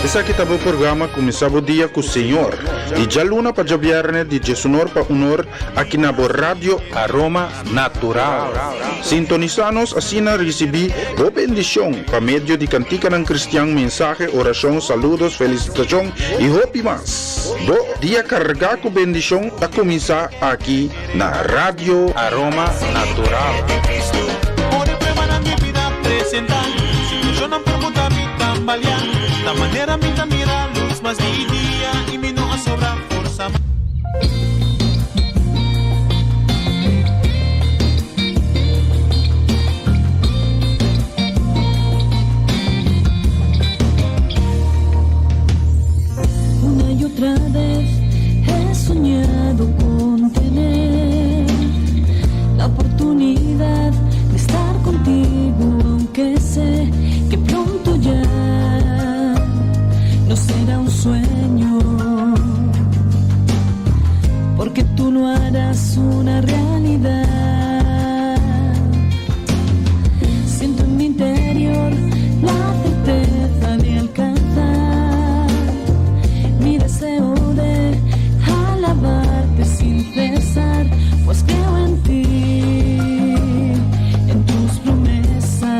Esaki ta bo programa Kuminsá bo dia ku Señor, di djaluna pa djabièrnè di djesunor pa unor aki na bo Radio Aroma Natural. Sintonisá nos asina risibí bo bendishon pa medio di kantikanan kristian, mensahe, orashon, saludos, felisitashon i hopi mas. Bo dia kargá ku bendishon ta kuminsá aki na Radio Aroma Natural. Una y otra vez he soñado con tener la oportunidad de estar contigo, aunque sé que pronto ya no será un sueño, porque tú lo harás una realidad. Siento en mi interior la certeza de alcanzar mi deseo de alabarte sin cesar, pues creo en ti, en tus promesas,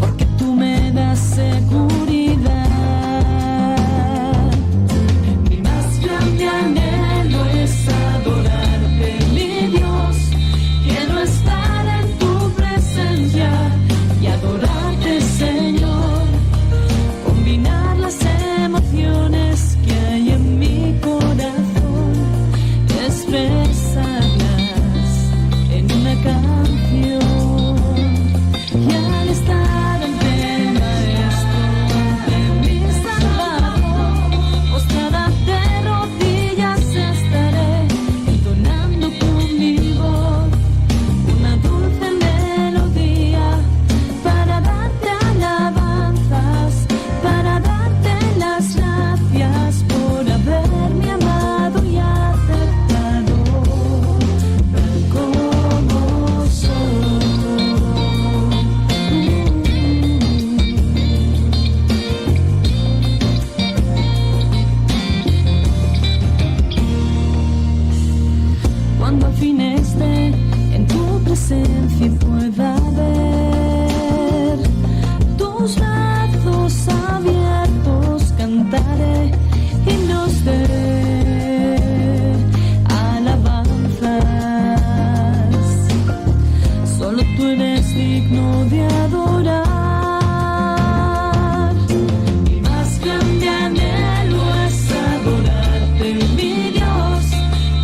porque tú me das seguridad. Mi más grande anhelo es adorarte, mi Dios. Quiero estar en tu presencia y adorarte, Señor. Combinar las emociones que hay en mi corazón, expresarlas en una canción. Y al estar ante el Maestro, ante mi Salvador, postrada de rodillas estaré, entonando con mi voz una dulce melodía para darte alabanzas, para darte las gracias por haberme amado y aceptado tal como soy. Cuando al fin esté en tu presencia y pueda ver tus brazos abiertos, cantaré himnos de alabanzas. Solo tú eres digno de adorar. Mi más grande anhelo es adorarte, mi Dios.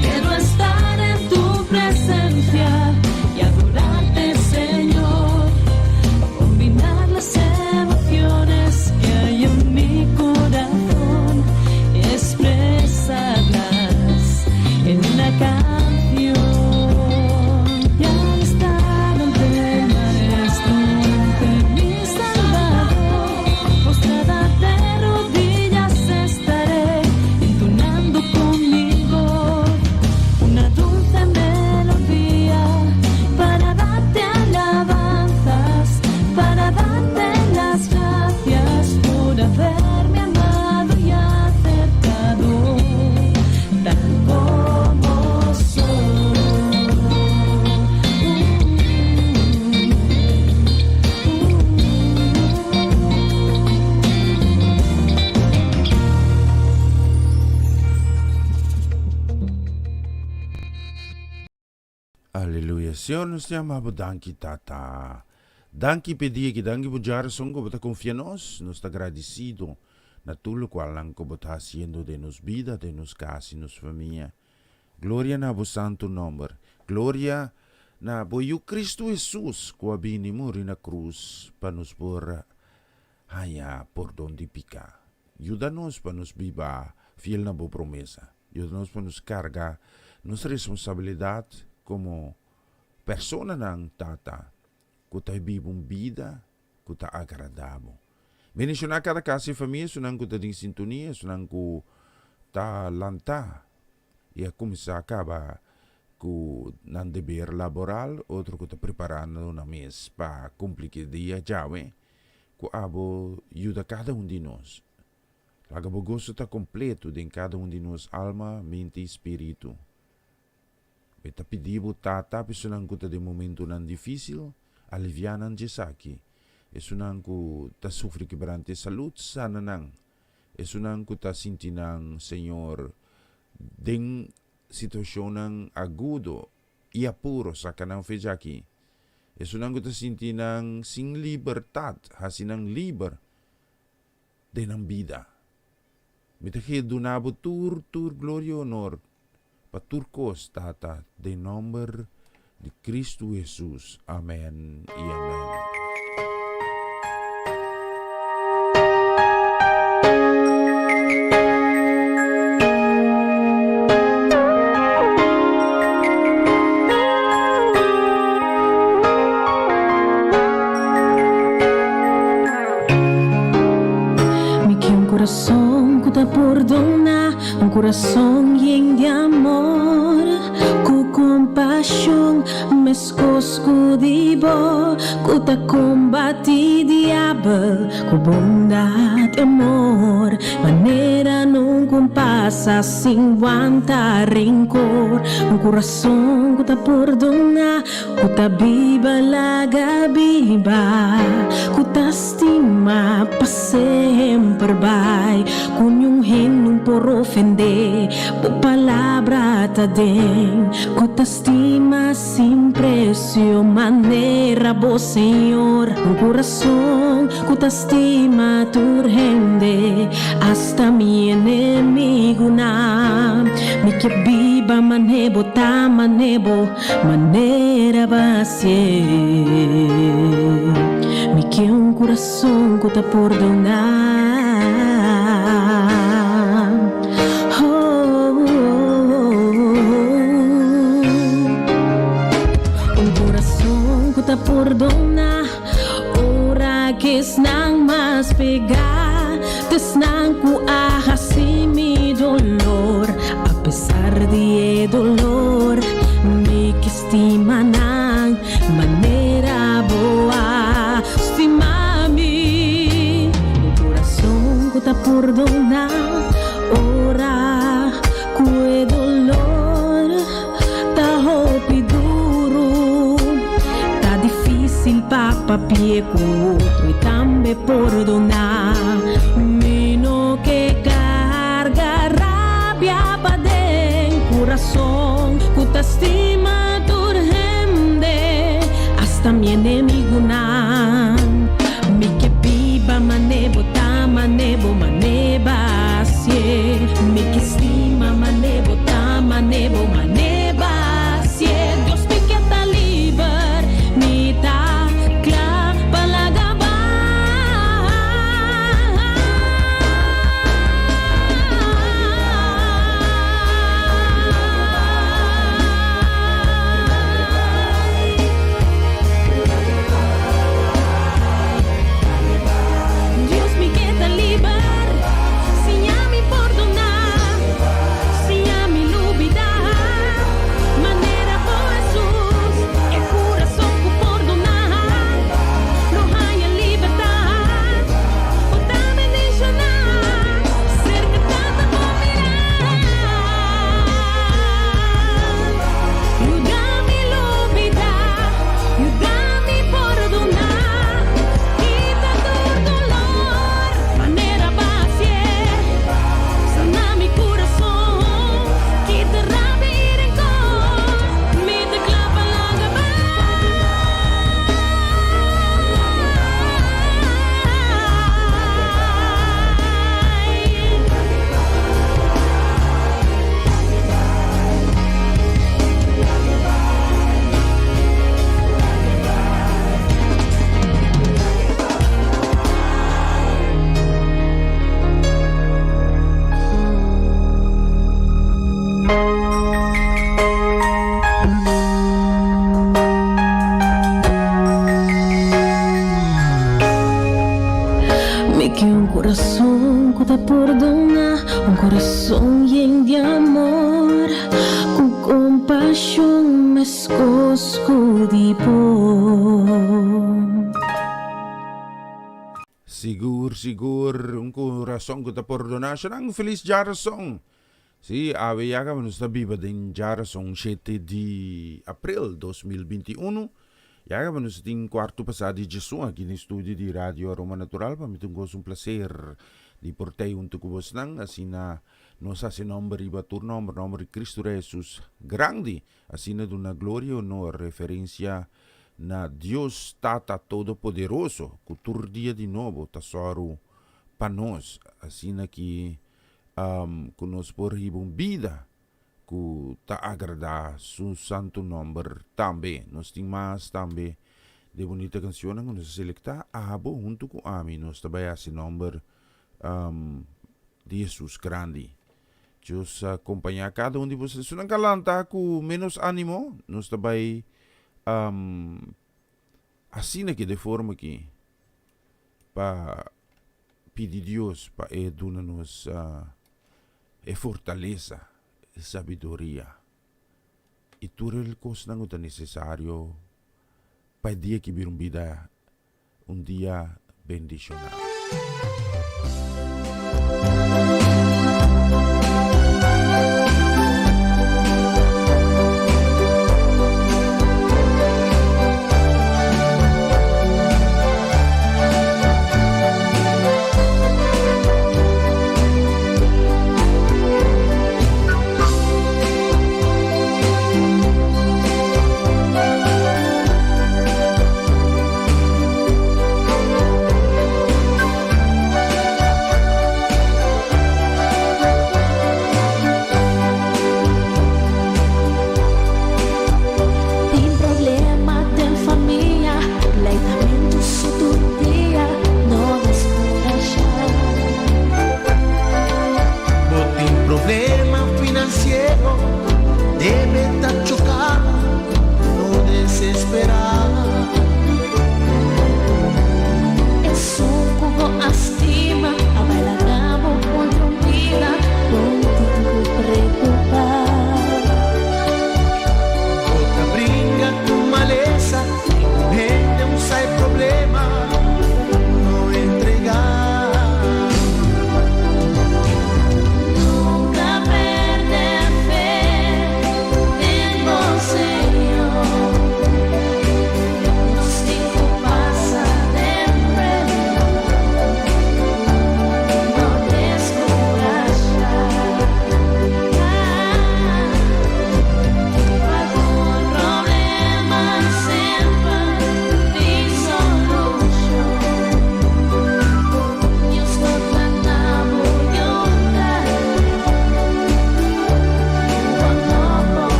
Quiero estar en tu presencia y adorarte, Señor. Combinar las emociones que hay en mi corazón, expresarlas en una canción. Y al estar ante el Maestro, ante mi Salvador, postrada de rodillas estaré, entonando con mi voz una dulce melodía para darte alabanzas, para darte las gracias por haberme amado y aceptado tal como soy. Aleluya. Señor, nos te ama bo danki, Tata. Danki p'e dia aki, danki bo djarason ku bo ta konfia nos. Nos ta gradisido na tur lokual nan ku bo ta hasiendo den nos bida, den nos kas i nos famia. Gloria na bo santu nòmber. Gloria na bo Yu Kristu Hesus ku a bini muri na krus pa nos por haña pordon di piká. Yuda nos pa nos biba fiel na bo promesa. Yuda nos pa nos karga nos responsabilidat komo personanan, Tata, ku ta biba un bida ku ta agradá bo. Bendishoná kada kas i famia, esunnan ku ta den sintonia, esunnan ku ta lantá i a kuminsá kaba ku nan deber laboral, otro ku ta preparando nan mes pa kumpli ki dia djawe. ku abo yuda kada un di nos. Laga bo goso ta kompleto den kada un di nos alma, mente i spiritu. Mi ta pidi bo, Tata, pa esunnan ku ta den momentunan difísil, aliviá nan djesaki. Esunnan ku ta sufri kebrante salud, sana nan. Esunnan ku ta sinti nan, Señor, den situashonnan agudo i apuro, saka nan fe djaki. Esunnan ku ta sinti nan sin libertat, hasi nan liber den nan bida. Mi ta ke duna bo tur, tur gloria i honor pa tur kos, Tata, den nòmber di Kristu Hesus. Amèn i amèn. Mi ke un kurason ku ta pordoná, un kurason yen di amor, ku kompashon meskos ku di bo, ku ta kombatí diabel ku bondat i amor, manera nunka un pasa sin wanta renkor, un kurason ku ta pordoná. Ku ta biba laga biba, ku ta stima pa semper bai, ku niun hende un por ofendé, bo palabra ta den, ku ta stima sin presio manera bo Señor, un kurason ku ta stima tur hende, asta mi enemigunan, mi ke biba man'é bo ta man'é bo. Manera basie Mi ke un kurason ku ta pordoná Un kurason ku ta pordoná Ora ku esnan mas pegá Ta esnan ku a hasi mi dolor Apesar di e dolor Mi ke stima nan Manera bo a stima mi Un kurason ku ta pordoná Ora ku e dolor Ta hopi duru Ta difícil pa papia ku otro i tambe pordoná Mi no ke karga rabia paden Kurason ku ta stima tur hende Asta mi enemigunan Mi ke biba mane bo ta mane bo mane basie Mi ke stima mane bo ta mane bo mane basie Dios mi ke ta liber mi ta kla pa laga bai. Dios mi ke ta liber, siña mi pordoná, siña mi lubidá. Manera bo Hesus, e kurason ku pordoná lo haña libertat. Bo ta bendishoná, serka Tata bo mirá. Yuda mi lubidá, yuda mi pordoná, kita tur dolor, manera basie, sana mi kurason, kita rabia i renkor, mi ta kla pa laga bai. Mi ke un kurason ku ta pordona, un kurason yen di amor, ku kompashon meskos ku di bo. Sigur, sigur, un kurason ku ta pordoná. Shanan, felis djarason! Sí, awe ya kaba nos ta biba den djarason shete di aprel 2021. Ya kaba nos tin kuartu pasá di djesun aki den studio di Radio Aroma Natural. Pa mi ta un goso, un plaser di por tei huntu ku bosnan. Asina nos hasi nòmber riba tur nòmber, nòmber di Kristu Rei Hesus grandi. Asina duna gloria i honor, referensia na Dios Tata Todopoderoso, ku tur dia di nobo ta sòru pa nos, asina ki ku nos por hiba un bida ku ta agradá Su santu nòmber tambe. Nos tin mas tambe di e bunita kanshonnan ku nos a selektá. Abo huntu ku ami nos ta bai hasi nòmber di Hesus grandi. Dios a kompañá kada un di boso. Esunnan ka lanta ku ménos ánimo, nos ta bai asina ki de forma ki pa pidi Dios pa e duna nos e fortalesa, e sabiduria i tur e kosnan ku ta nesesario pa e dia ki bira un bida Un dia bendishoná.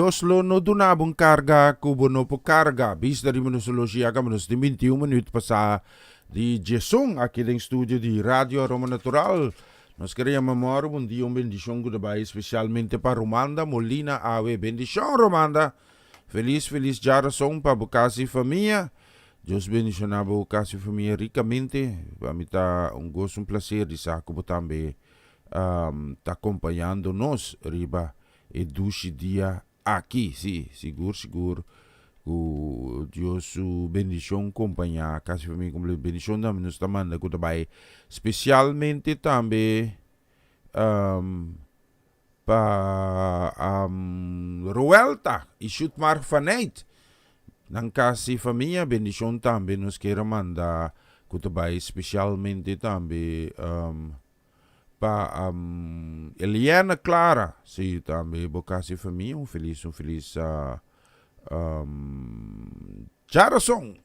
Dios lo no duna bo un karga ku bo no por karga. Bista riba nos oloshi ya kaba nos tin bintiun minüt pasá di djesun aki den studio di Radio Aroma Natural. Nos kere yama mòru bon dia un bendishon ku ta bai spesialmente pa Romanda Molina awe. Bendishon Romanda! Felis felis djarason pa bo kas i famia. Dios bendishoná bo kas i famia rikamente. Pa mi ta un goso un plaser di sa ku bo tambe ta kompañando nos riba e dushi dia aki. Sí, sigur sigur ku Dios su bendishon kompañá kas i famia kompleto. Bendishon tambe nos ta manda ku ta bai spesialmente tambe Pa Roelta y Shutmar van Eyt, nan casa y famia, bendicion tambe nos kier a manda cu ta bay specialmente tambe pa Eliana Clara, si tambe bo casa y famia un feliz un feliz djarason.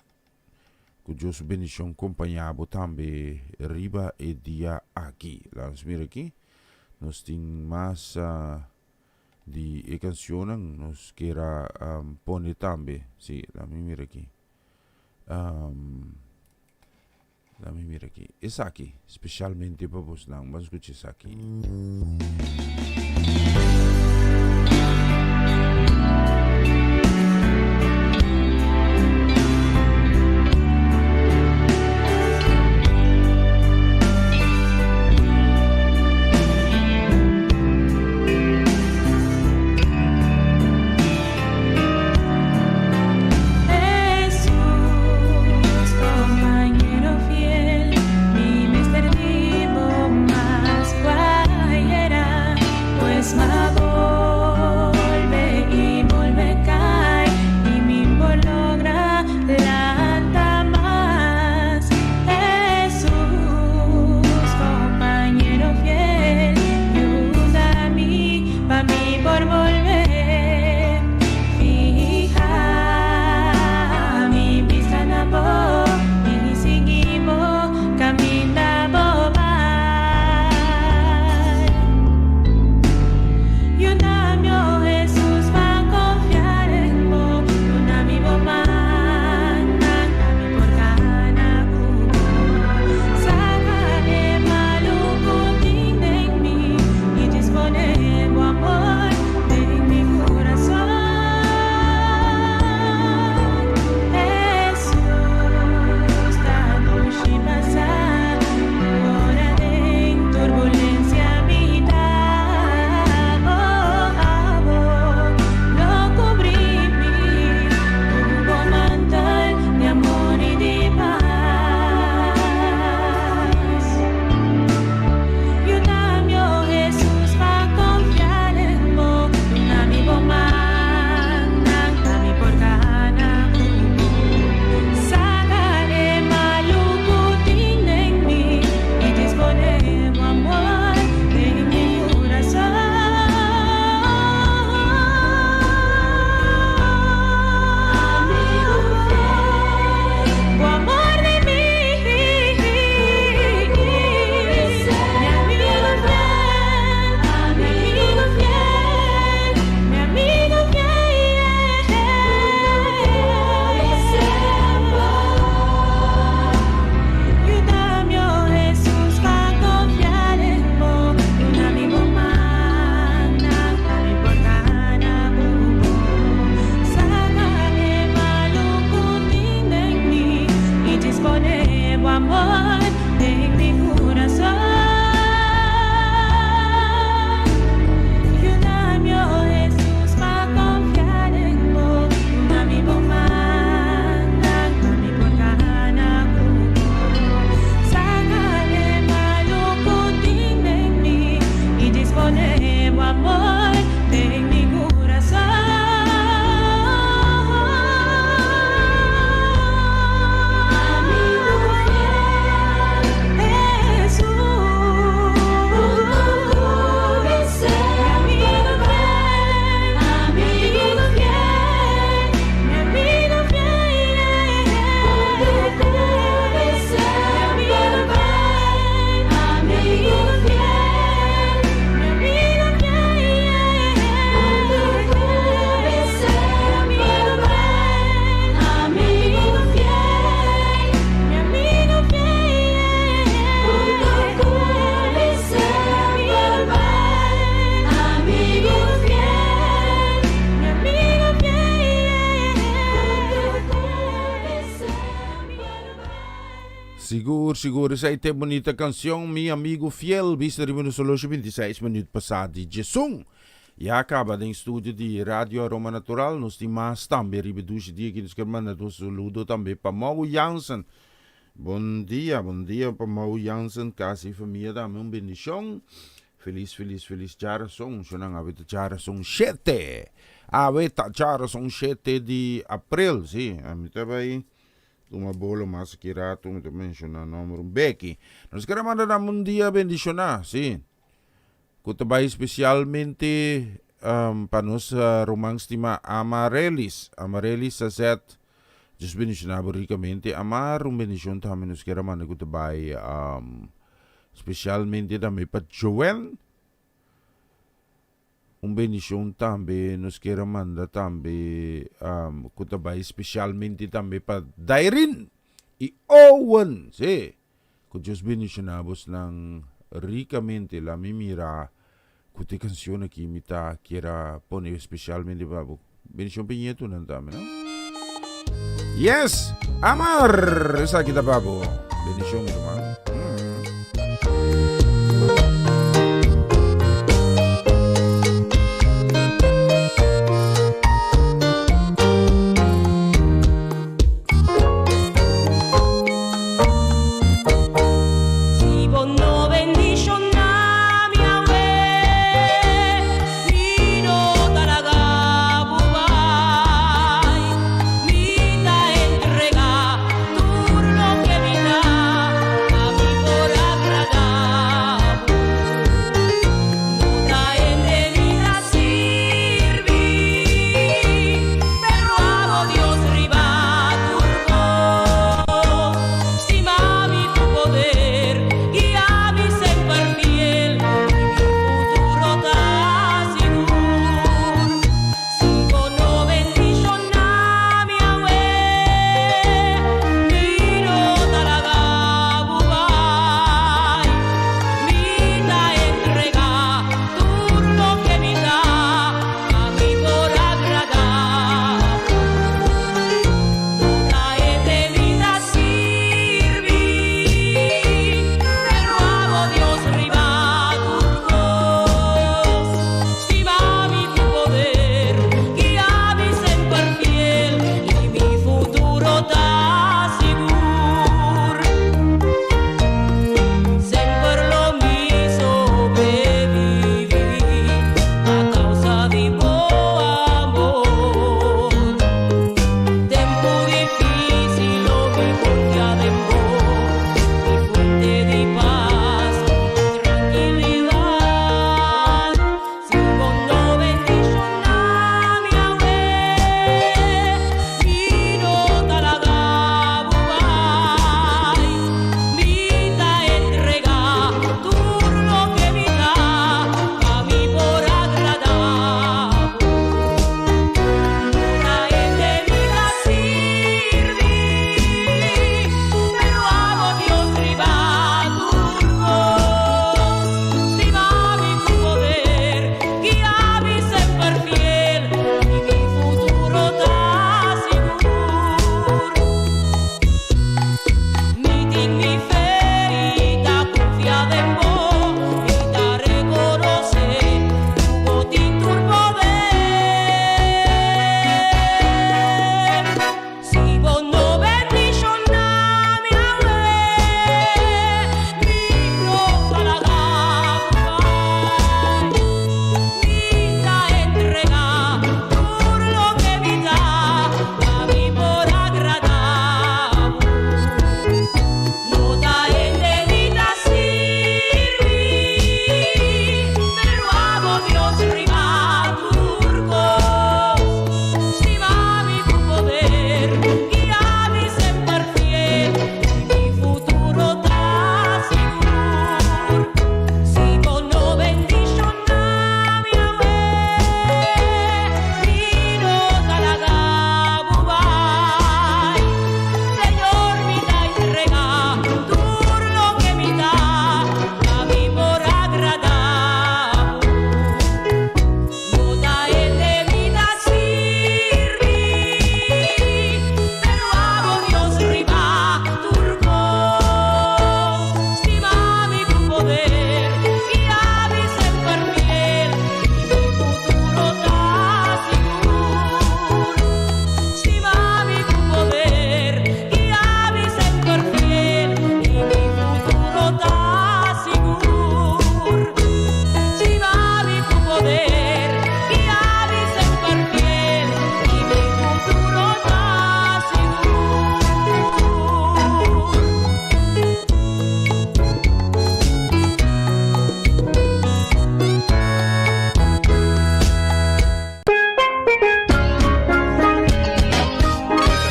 Cu Dios su bendicion compaña bo tambe riba e dia aki. Laat nos mira aki. Nos tin mas di e cancionnan nos kier a pone tambe. Si, laat mi mira aki. Laat mi mira aki. Esaki, specialmente pa bosnan. Ban scucha esaki. Sigur, sigur, esei ta e bunita cancion, Mi Amigo Fiel, bista riba nos horloge 26 minuut pasá di djesun. Ya caba den studio di Radio Aroma Natural, nos tin mas tambe riba e dushi dia aki, nos kier manda nos saludo tambe pa Mau Jansen. Bon dia, bon dia pa Mau Jansen, casa y famia tambe, un bendicion. Felis, felis, felis djarason, shonan awe ta djarason shete, awe ta djarason shete di april, si, ami ta bay tuma bolo mas aki rato, mi ta menciona nomber un beki. Nos kere manda nan un dia bendiciona, si, cu ta bay specialmente pa nos ruman stima Amarelis, Amarelis Sazet, Dios bendiciona bo ricamente, Amar, un bendicion tambe nos kere manda cu ta bay. Specialmente tambe pa Joel. Un bendicion tambe nos kier a manda tambe cu ta bay specialmente tambe pa Dairin y Owen. Si, cu Dios bendiciona bosnan ricamente. La mi mira cu te cancion aki mi ta kier a pone specialmente pa bo. Bendicion pa e ñetonan tambe, no? Yes! Amor! Esaki ta pa bo. Bendicion, mi ruman. Si bo no bendiciona mi awe, mi no ta laga bo bai. Mi ta entrega tur loke mi ta pa mi.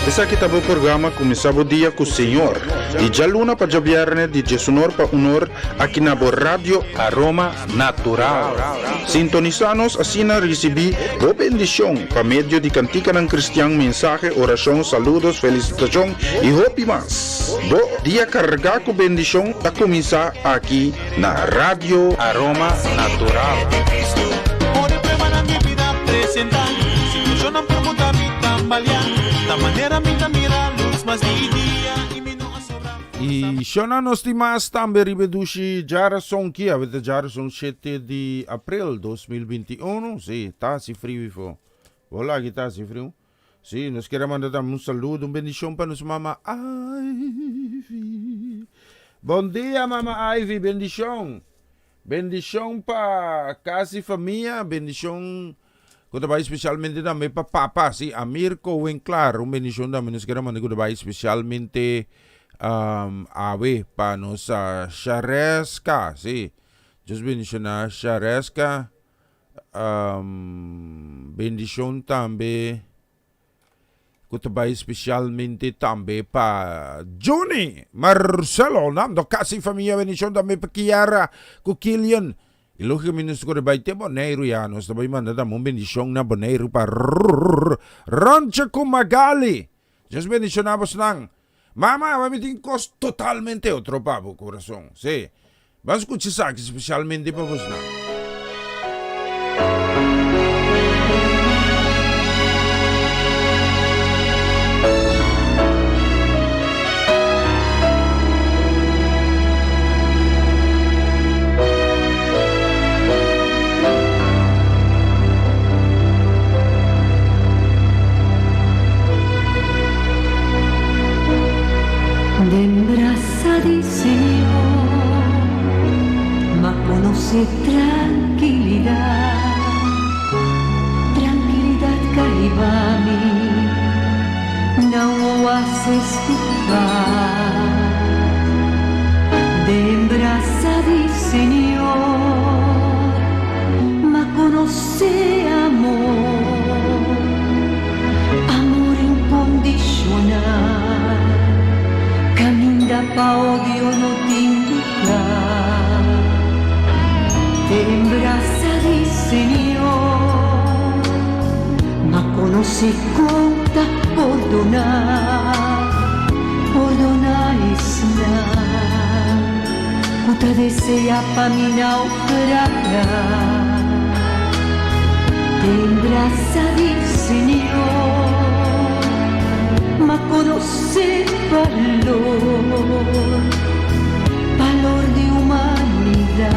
Esaki ta bo programa Kuminsá Bo Dia ku Señor, di djaluna pa djabièrnè di diesunor pa unor aki na bo Radio Aroma Natural. Sintonisá nos asina risibí bo bendishon pa medio di kantikanan kristian, mensahe, orashon, saludos, felisitashon i hopi mas. Bo dia kargá ku bendishon ta kuminsá aki na Radio Aroma Natural. I shona nos tin mas tambe riba e dushi djarason ki awe ta djarason shete di april 2021 si ta hasi friu ifo bo laki ta hasi friu si nos kier a manda tambe un saludo un bendishon pa nos mama Ivy bon dia mama Ivy bendishon bendishon pa kas i famia bendishon Ku ta bai spesialmente tambe pa papa, si, Amir Cohen-Clar, un bendishon tambe nos kere manda ku ta bai spesialmente awe pa nos Shareska, si, Dios bendishoná Shareska, bendishon tambe ku ta bai spesialmente tambe pa Juni, Marcelo, Nando, kasi famia, bendishon tambe pa Kiara ku Kilian. I lógikamente nos ta kore bai te Boneiru ya, nos ta bai manda tambe un bendishon na Boneiru pa Ronche ku Magali. Dios bendishoná bosnan. Mama, awe mi tin kos totalmente otro pa bo kurason. Sí. Ban skucha esaki spesialmente pa bosnan. Den brasa di Señor m'a conoce trankilidad, trankilidad caiba mi na un oasis di paz. Den brasa di Señor m'a conoce amor, amor incondicional, caminda pa odio no tin lugar. Den brasa di Señor m'a conoce con ta pordoná, pordoná esnan ku ta deseá pa mi naufragá. Den brasa di Señor m'a konosé balor, balor di humanidat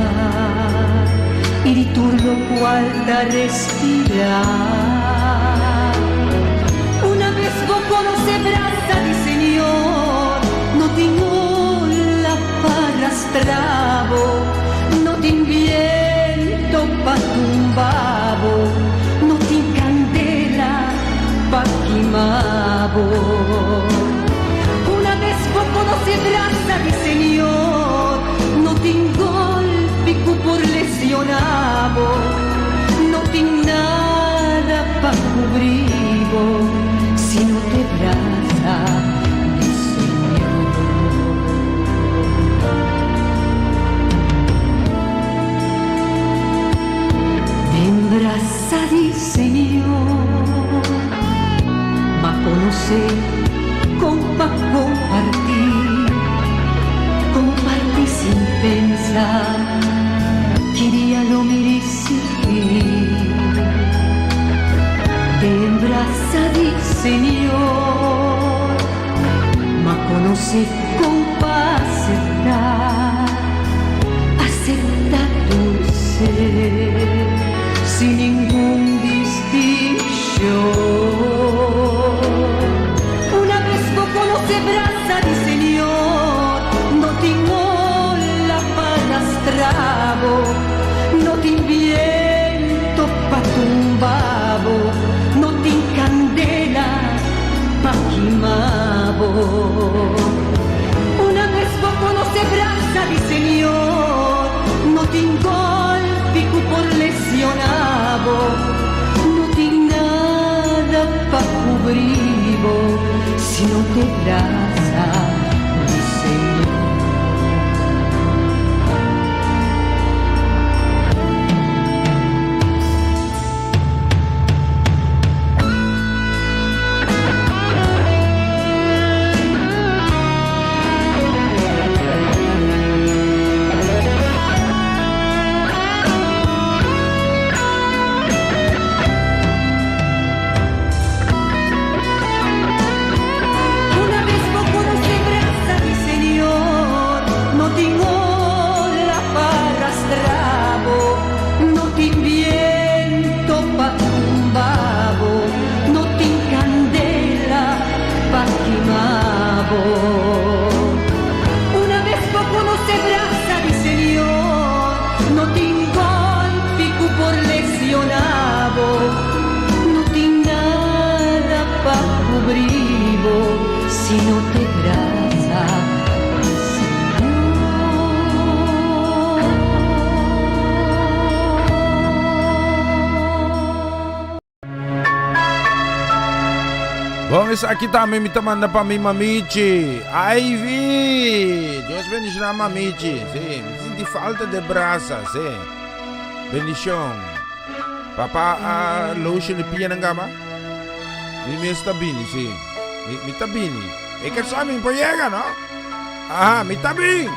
i di tur lokual ta respirá. Una bes bo konosé brasa di Señor, no tin ola pa rastra bo, no tin biento pa tumba bo, no tin kandela pa kima bo. Una bes bo konosé brasa di Señor, no tin golpi ku por lesioná bo, no tin nada pa kubrí bo si no te brasa di Señor. Den brasa di Señor m'a konosé kon pa kompartí, kompartí sin pensa ki dia lo mi risibí. Den brasa di Señor m'a konosé kon pa aseptá, aseptá tur ser sin ningun distinshon. Una bes bo konosé brasa di Señor, no tin ola pa rastra bo, no tin biento pa tumba bo, no tin kandela pa kima bo. Una bes bo konosé brasa di Señor, no tin golpi ku por lesioná bo, no tin nada pa kubrí bo. te brasa, mi Señor. Una vez poco no se brasa, mi Señor, no tengo la para arrastrabo, no tin viento pa tumbabo, no tin candela pa quemabo. Una vez poco no se brasa, mi Señor, no tin golpe por lesionabo, no tin nada pa cubribo, si no te brasa, mi Señor. Bon, esaki tambe mi ta manda pa mi mamichi. Ivy! Dios bendiciona mamichi. Si, mi sinti falta de brasa, si. Bendicion. Papa a lotion e pianan gama? Mi mes ta bini, si. Mi, mi ta bini. E ke sa mi por yega, no? Aha, mi ta bin!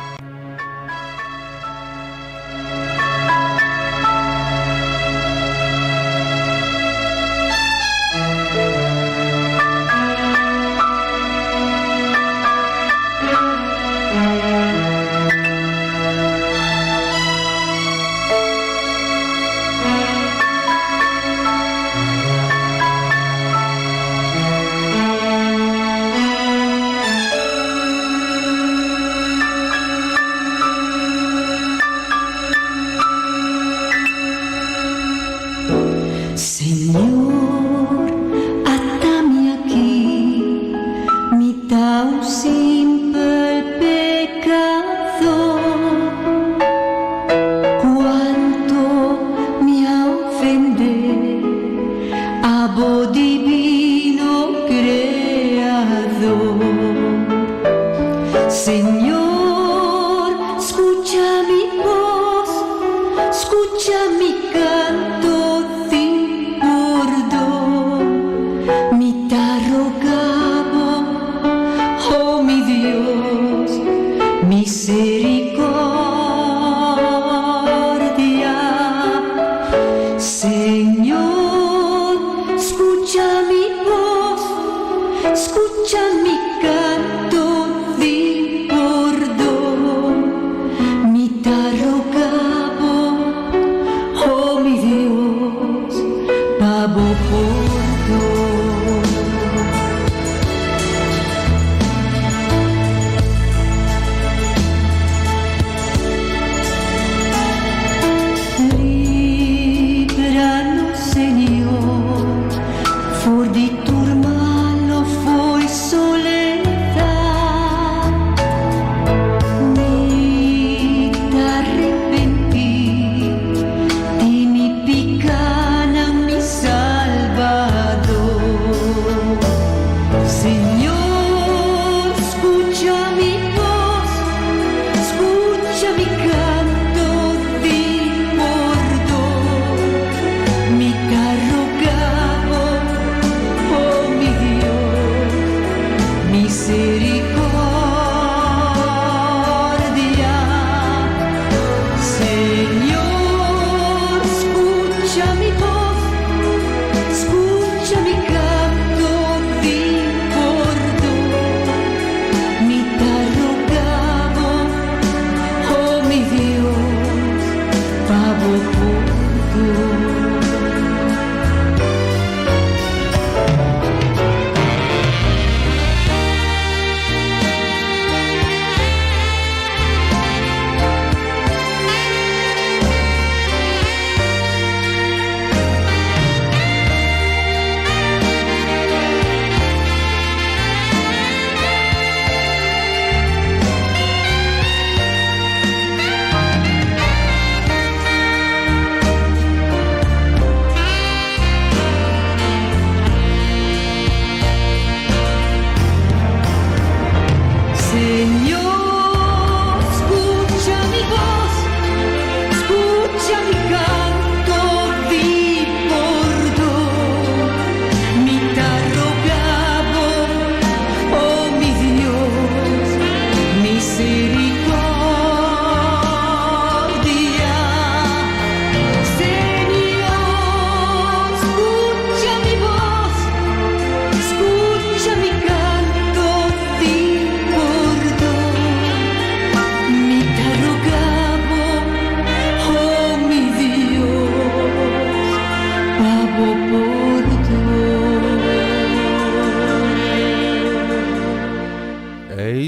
Señor, ata mi aki, mi ta un simpel pekadó. Kuantu mi a ofendé abo divino Kreadó. Señor, skucha mi bos, skucha mi kanto di pordon. Mi ta roga bo, oh mi Dios, miserikòrdia. Señor, skucha mi bos, skucha mi kanto di pordon. Mi ta roga bo, oh mi Dios, pa bo pordon. Líbranos, Señor, for di tur malu fo'i soledat. Mi ta arepentí di mi pikánan, mi Salbadó. Señor, skucha mi bos, skucha mi kanto di pordon. Mi ta roga bo, oh mi Dios, miserikòrdia. Señor, skucha mi bos, skucha mi kanto di pordon. Mi ta roga bo, oh mi Dios, pa bo pordon.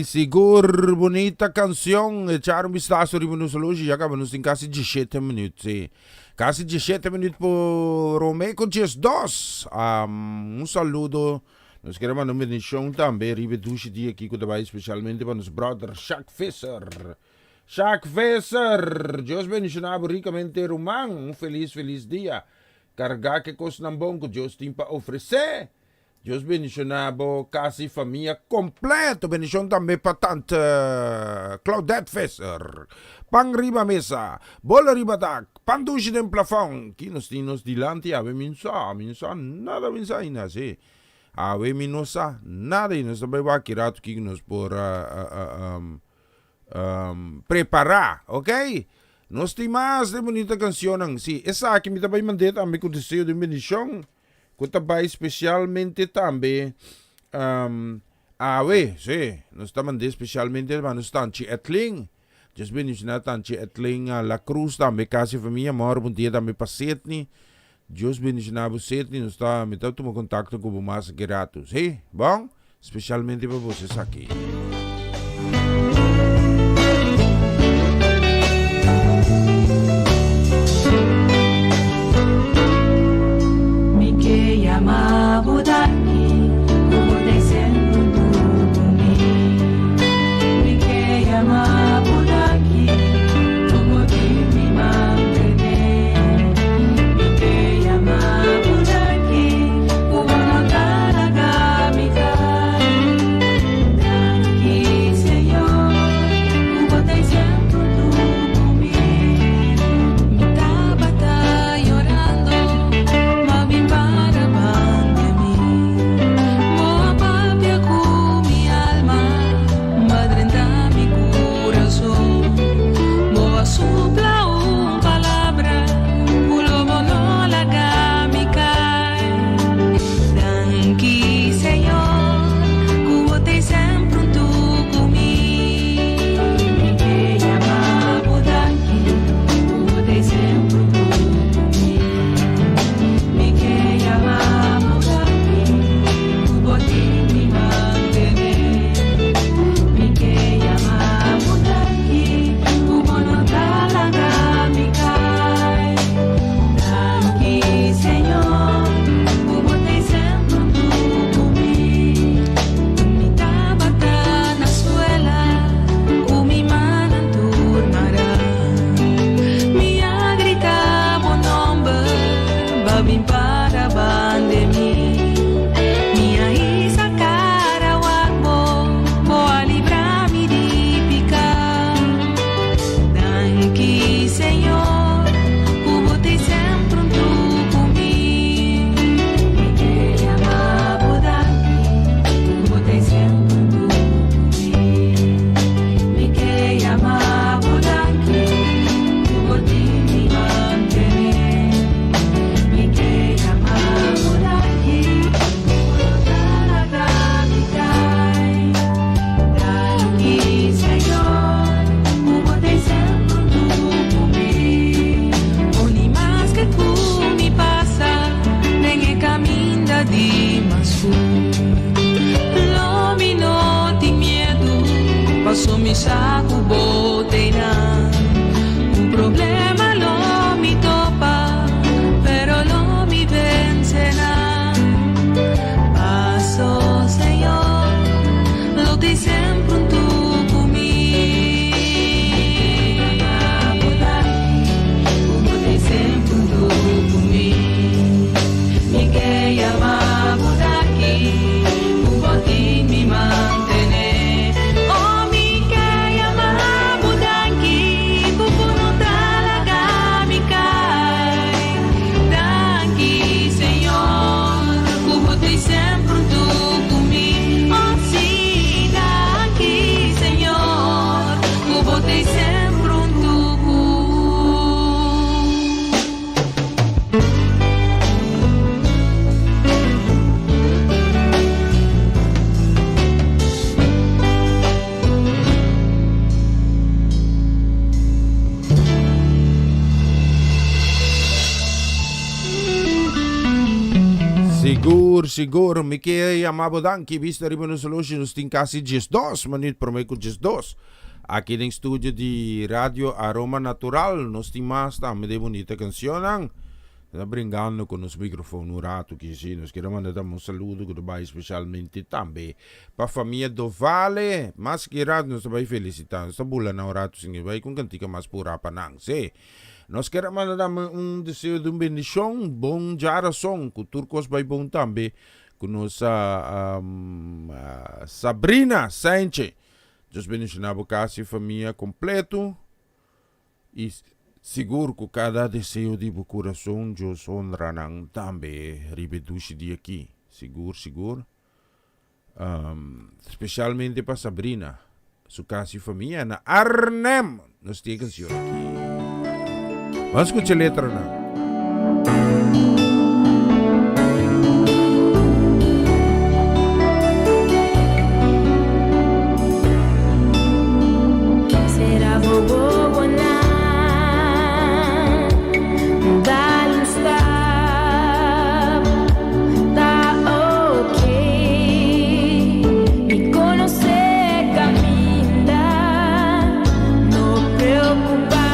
Si sigur, bunita cancion. Echar un vistazo riba nos horloge, ya caba nos tin casi 17 minuut, si. Casi 17 minuut prome cu 12. Un saludo, nos kier a manda un bendicion tambe riba e dushi dia aki cu ta bay specialmente pa nos brother Jacques Visser. Jacques Visser! Dios bendiciona bo ricamente ruman. Un feliz feliz dia. Carga cu e cosnan bon cu Dios tin pa ofrece. Dios bendiciona bo casa y famia completo. Bendicion tambe pa tante Claudette Visser. Pan riba mesa, bolo riba dak, pan dushi den plafon. Ki nos tin nos dilanti awe mi no sa, mi no sa nada mi no sa ainda si. Awe mi no sa nada y nos ta bay wak ki rato kiko nos por prepara, ok. Nos tin mas de bunita cancionnan. Si, esaki mi ta bay mande tambe cu deseo di un bendicion. Ku ta bai spesialmente tambe awe, sí, nos ta mand'é spesialmente pa nos tanchi Etling. Dios bendishoná tanchi Etling La Cruz tambe, kasi famia. Mòrgo un dia tambe pa Sidney. Dios bendishoná bo Sidney, nos ta, mi ta tuma kontakto ku bo mas aki ratu, sí, bon? Spesialmente pa boso esaki. Mi ke yama bo danki ku bo ta sempre huntu ku mi. Mi ke yama bo danki ku bo tin mi mantene. Mi ke yama bo danki ku bo no ta laga mi kai. Danki Señor ku bo ta sempre huntu ku mi. Mi tabata yorando, ma bin para banda mi. Bo a papia ku mi alma, b'a drenta mi kurason. Bo a supla un palabra ku lo bo no laga mi kai. Danki Señor ku bo ta sempre huntu ku mi. Mi ke yama bo danki ku bo ta sempre huntu ku mi. Mi ke yama bo danki ku bo tin mi mantene. Mi ke yama bo danki ku bo no ta laga mi kai. Danki Señor ku bo ta sempre huntu ku mi. Mi tabata na suela ku mi mannan tur mará. Mi a grita bo nomber, b'a bin para banda mi. Mi a hisa kara wak bo, bo a libra mi di piká. Danki Señor ku bo ta sempre huntu ku mi. Mi ke yama bo danki ku bo ta sempre huntu ku mi. Mi ke yama bo danki ku bo tin mi mantene. Mi ke yama bo danki ku bo no ta laga mi kai. Danki Señor ku bo ta sempre huntu ku mi. Ni maske ku mi pasa den e kaminda di mas skur, lo mi no tin miedu, paso mi sa ku bo ta einan. Ku problema lo mi topa, pero lo mi vense nan. Paso Señor lo ta sempre huntu ku mi. Mi ke yama bo danki ku bo tin mi mantene. Oh, mi ke yama. Sigur, sigur. Mi ke yama bo danki. Bista riba nos oloshi nos tin kasi 12 minuut prome ku 12. Aki den studio di Radio Aroma Natural nos tin mas tambe de bunita cancionnan. Ta bringando ku nos microfoon un rato ki si. Nos kier a manda tambe un saludo ku ta bai specialmente tambe pa famia Dovale. Mas ki rato nos ta bai felicita. Nos ta bula nan un rato sin bai ku un cantica mas pura pa nan. Si. Nos kier a manda tambe un deseo di un bendicion, bon djarason, ku tur kos bai bon tambe ku nos Sabrina Saintje. Dios bendiciona bo kas i famia kompleto i sigur ku kada deseo di bo kurason Dios honra nan tambe riba e dushi dia aki. Sigur sigur. Specialmente pa Sabrina, su kas i famia na Arnhem. Nos tin e kansion aki. Ban skucha e letranan. Sera bo wowonan, dal un stap, ta ok. Mi konosé kaminda, no preokupá.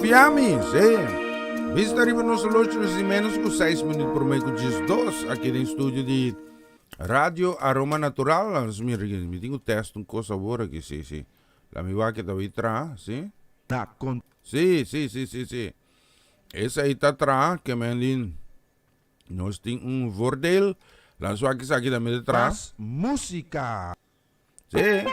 Konfia mi, sí. Bista riba nos horloge nos di menos ku seis minuut promé ku 12 aki den studio di Radio Aroma Natural. Nos mira aki, mi tin ku test un kos awor aki, sí, sí. La mi wak ta bai traha, sí. Ta kon. Sí, sí, sí, sí, sí. Esei ta traha, ke men di nos tin un voordeel. La nos wak esaki tambe ta traha. Mas músika. Sí,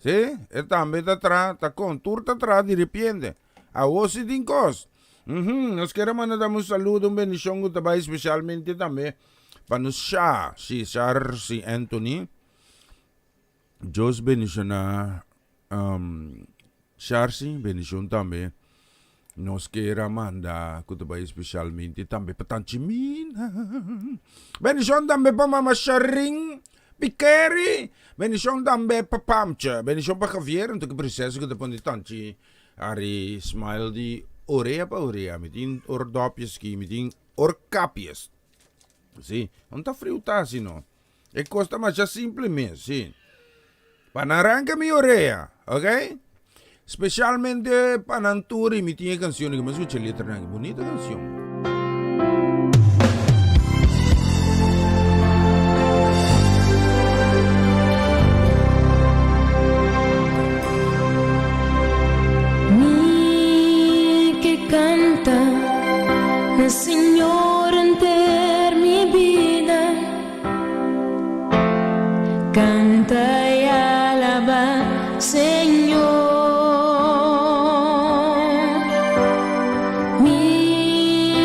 sí, e tambe ta traha, ta kon, tur ta traha di repente. Awor si tin kos. Uhum, nos kier a manda tambe un saludo, un bendishon ku ta bai spesialmente tambe pa nos Sha, sí, Sharcy Anthony. Dios bendishoná um, Sharcy, bendishon tambe. Nos kier a manda ku ta bai spesialmente tambe pa Tanchi Mina. Bendishon tambe pa Mama Sharin Pikeri. Bendishon tambe pa Pamcha. Bendishon pa Javier, anto ki prinsesa ku ta pone Tanchi Ari smile di orea pa orea. Mi tin oordopjes ki, mi tin oorkapjes. Si, no ta friu ta asi no. E kos ta masha simple mes, si. Pa nan ranka mi orea, ok? Specialmente pa nan tur y mi tin e cancion aki, mi a scucha e letranan aki, bunita cancion. Mi ke kanta na Señor enter mi bida. Kanta i alabá Señor. Mi.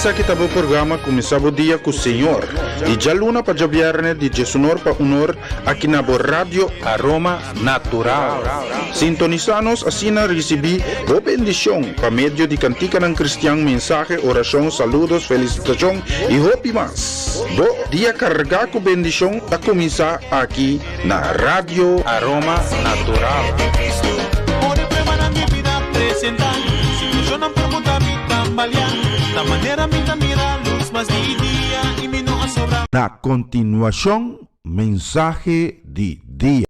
Esaki ta bo programa Kuminsá Bo Dia ku Señor, di djaluna pa djabièrnè di diesunor pa unor aki na bo Radio Aroma Natural. Sintonisá nos asina risibí bo bendishon pa medio di kantikanan kristian, mensahe, orashon, saludos, felisitashon i hopi mas. Bo dia kargá ku bendishon ta kuminsá aki na Radio Aroma Natural. Na kontinuashon mensahe di dia.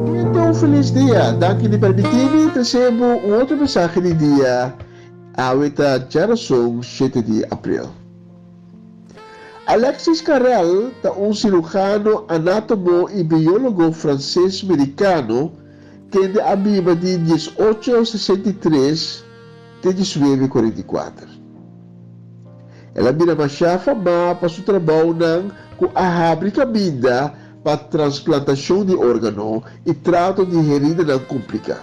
Tente un felis dia! Danki di permití mi trese bo un otro mensahe di dia. Awe ta djarason shete di april. Alexis Carrel ta un cirujano anatomo i biólogo franses-merikano kende a biba di diesocho 63 te diesnuebe 44. El a bira mashá famá pa su trabounan ku a habri kaminda pa transplantashon di órgano i trato di heridanan kompliká.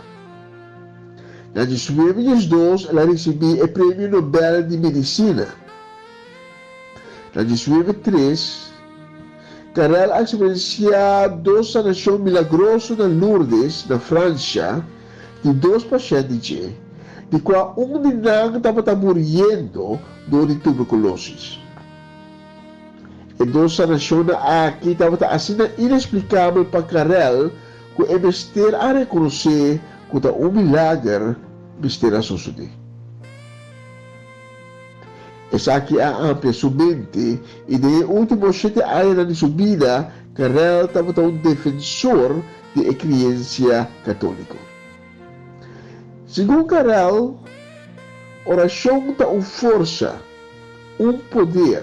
Na diesnuebe diesdos el a risibí e Premio Nobel di Medisina. Na diesnuebe tres, Carrel a eksperensiá dos sanashon milagroso na Lourdes, na Fransha, di dos pashènt di dje, di kua un di nan tabata muriendo dor di tuberkulosis. E dos sanashonnan aki tabata asina ineksplikabel pa Carrel ku e mester a rekonosé ku ta un milager mester a sosodé. Esaki a amplia su mente i den e último shete añanan di su bida Carrel tabata un defensor di e kriensia katóliko. Segun Carrel, orashon ta un forsa, un poder,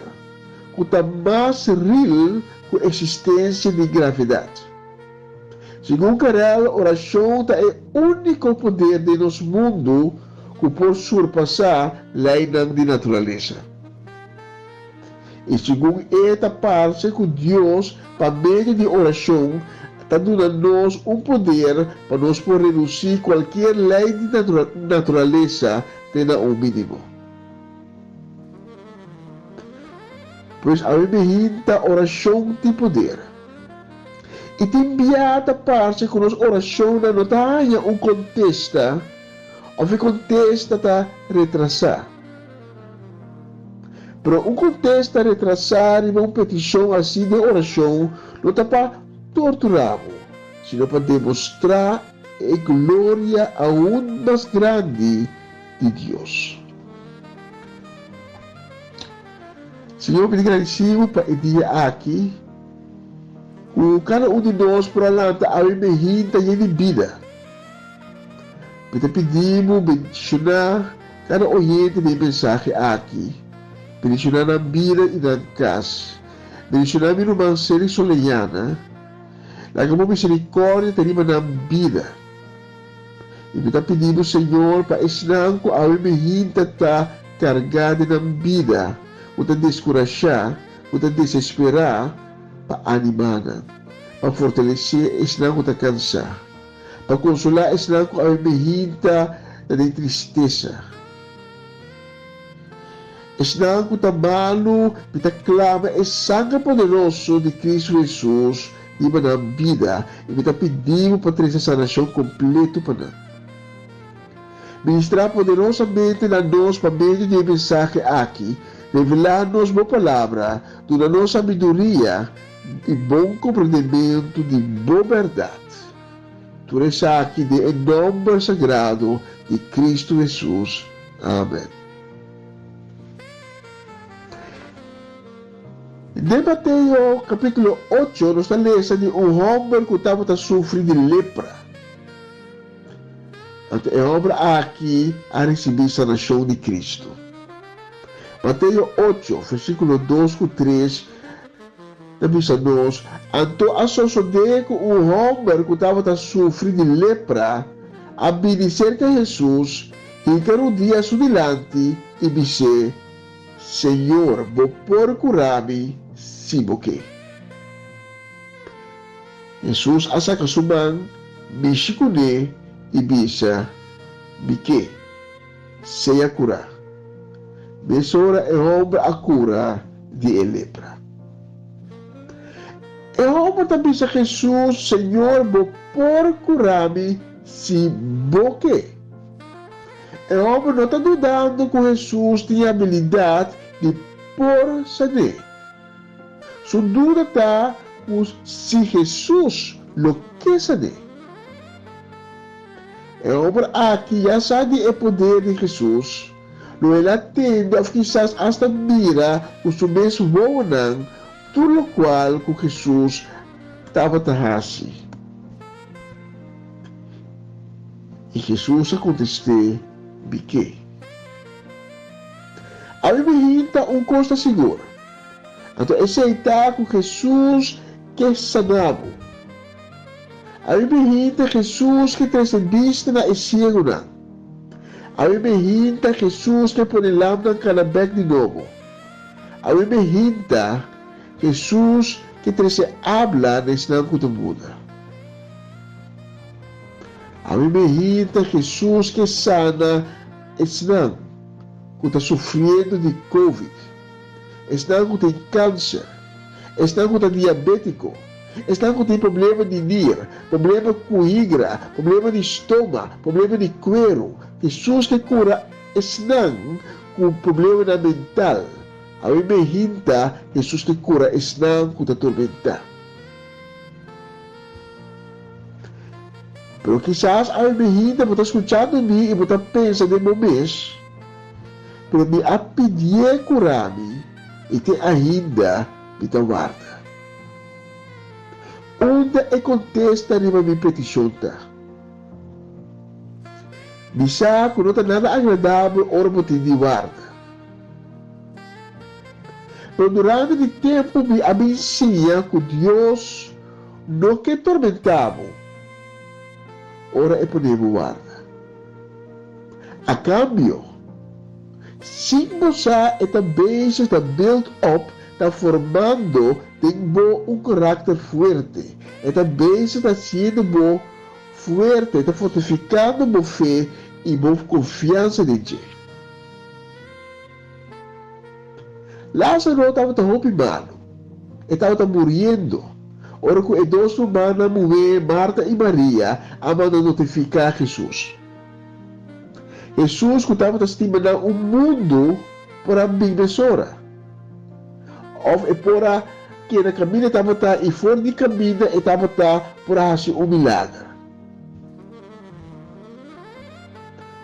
ku ta mas ril ku eksistensia di gravedat. Segun Carrel, orashon ta e úniko poder den nos mundu ku por surpasá leinan di naturalesa. I segun e ta parse ku Dios pa medio di orashon ta duna nos un poder pa nos por redusí kualkier lei di naturalesa te na un mínimo. Pues awe mi hinta orashon tin poder. I tin bia ta parse ku nos orashonnan no ta haña un kontesta òf e kontesta ta retrasá. Pero un kontesta retrasá riba un petishon así den orashon no ta pa torturá bo, sino pa demostrá e gloria aun mas grandi di Dios. Señor, mi ta gradisí bo pa e dia aki ku kada un di nos por a lanta awe mehinta yen di bida. Mi ta pidi bo bendishoná kada oyente di e mensahe aki. Bendishoná nan bida i nan kas. Bendishoná mi ruman Cedric Soleyana. Laga bo miserikòrdia ta riba nan bida. I mi ta pidi bo, Señor, pa esnan ku awe mehinta ta kargá den nan bida, ku ta deskurashá, ku ta desesperá, pa animá nan, pa fortalesé esnan ku ta kansá, pa konsolá esnan ku awe mehinta ta den tristesa. Esnan ku ta malu, mi ta klama e sanger poderoso di Kristu Hesus riba nan bida i mi ta pidi bo pa trese sanashon kompleto pa nan. Ministrá poderosamente na nos pa medio di e mensahe aki, revelá nos bo Palabra, duna nos sabiduria i bon komprendementu di bo bèrdat. Tur esaki den e nòmber sagrado di Kristu Hesus. Amen. Den Mateo capítulo ocho nos ta lesa di un homber cu tabata sufri di lepra. Anto e homber aki a ricibi sanacion di Cristo. Mateo ocho, versiculo dos cu tres ta bisa nos, Anto a sosode cu un homber cu tabata sufri di lepra a bini cerca Jesus Hinka rudia su dilanti i bis'é, Señor, bo por kura mi si bo ke. Hesus a saka su man, mishi kuné i bisa, Mi ke. Sea kurá. Mesora e hòmber a kura di e lepra. E hòmber ta bisa Hesus, Señor, bo por kura mi si bo ke. E hòmber no ta dudando ku Hesus tin e abilidat di por san'é. Su duda ta ku si Hesus lo ke san'é. E hòmber aki ya sa di e poder di Hesus. Lo el a tende òf kisas asta mira ku su mes wowonan tur lokual ku Hesus tabata hasi. I Hesus a kontest'é, Mi ke. Ami mi hinta un kos ta sigur, anto esei ta ku Hesus ke sana bo. Ami mi hinta Hesus ke trese bista na e siegunan. Ami mi hinta Hesus ke pone lamnan kana bèk di nobo. Ami mi hinta Hesus ke trese abla na esnan ku ta muda. Ami mi hinta Hesus ke sana esnan ku ta sufriendo di covid, esnan ku tin kanser, esnan ku ta diabétiko, esnan ku tin problema di nir, problema ku higra, problema di stoma, problema di kueru. Hesus ke kura esnan ku problemanan mental. Ami mi hinta Hesus ke kura esnan ku ta tormentá. Pero kisas awe mi hinta bo ta skuchando mi i bo ta pensa den bo mes, Pero mi a pidié kura mi i te ainda mi ta warda. Unda e kontesta riba mi petishon ta? Mi sa ku no ta nada agradabel ora bo tin di warda. Pero durante di tempu mi a bin siña ku Dios no ke tormentá bo ora e pone bo warda. A kambio, sin bo sa e ta bezig ta build up, ta formando den bo un karakter fuerte. E ta bezig ta hasiendo bo fuerte, ta fortifikando bo fe i bo konfiansa den dje. Lázaro tabata hopi malu. E tabata muriendo. Ora ku e dos rumannan muhé, Marta i Maria, a manda notifiká Hesus. Hesus ku tabata stima nan un mundu por a bin mesora. Òf e por a keda kaminda e tabata i for di kaminda e tabata por a hasi un milager.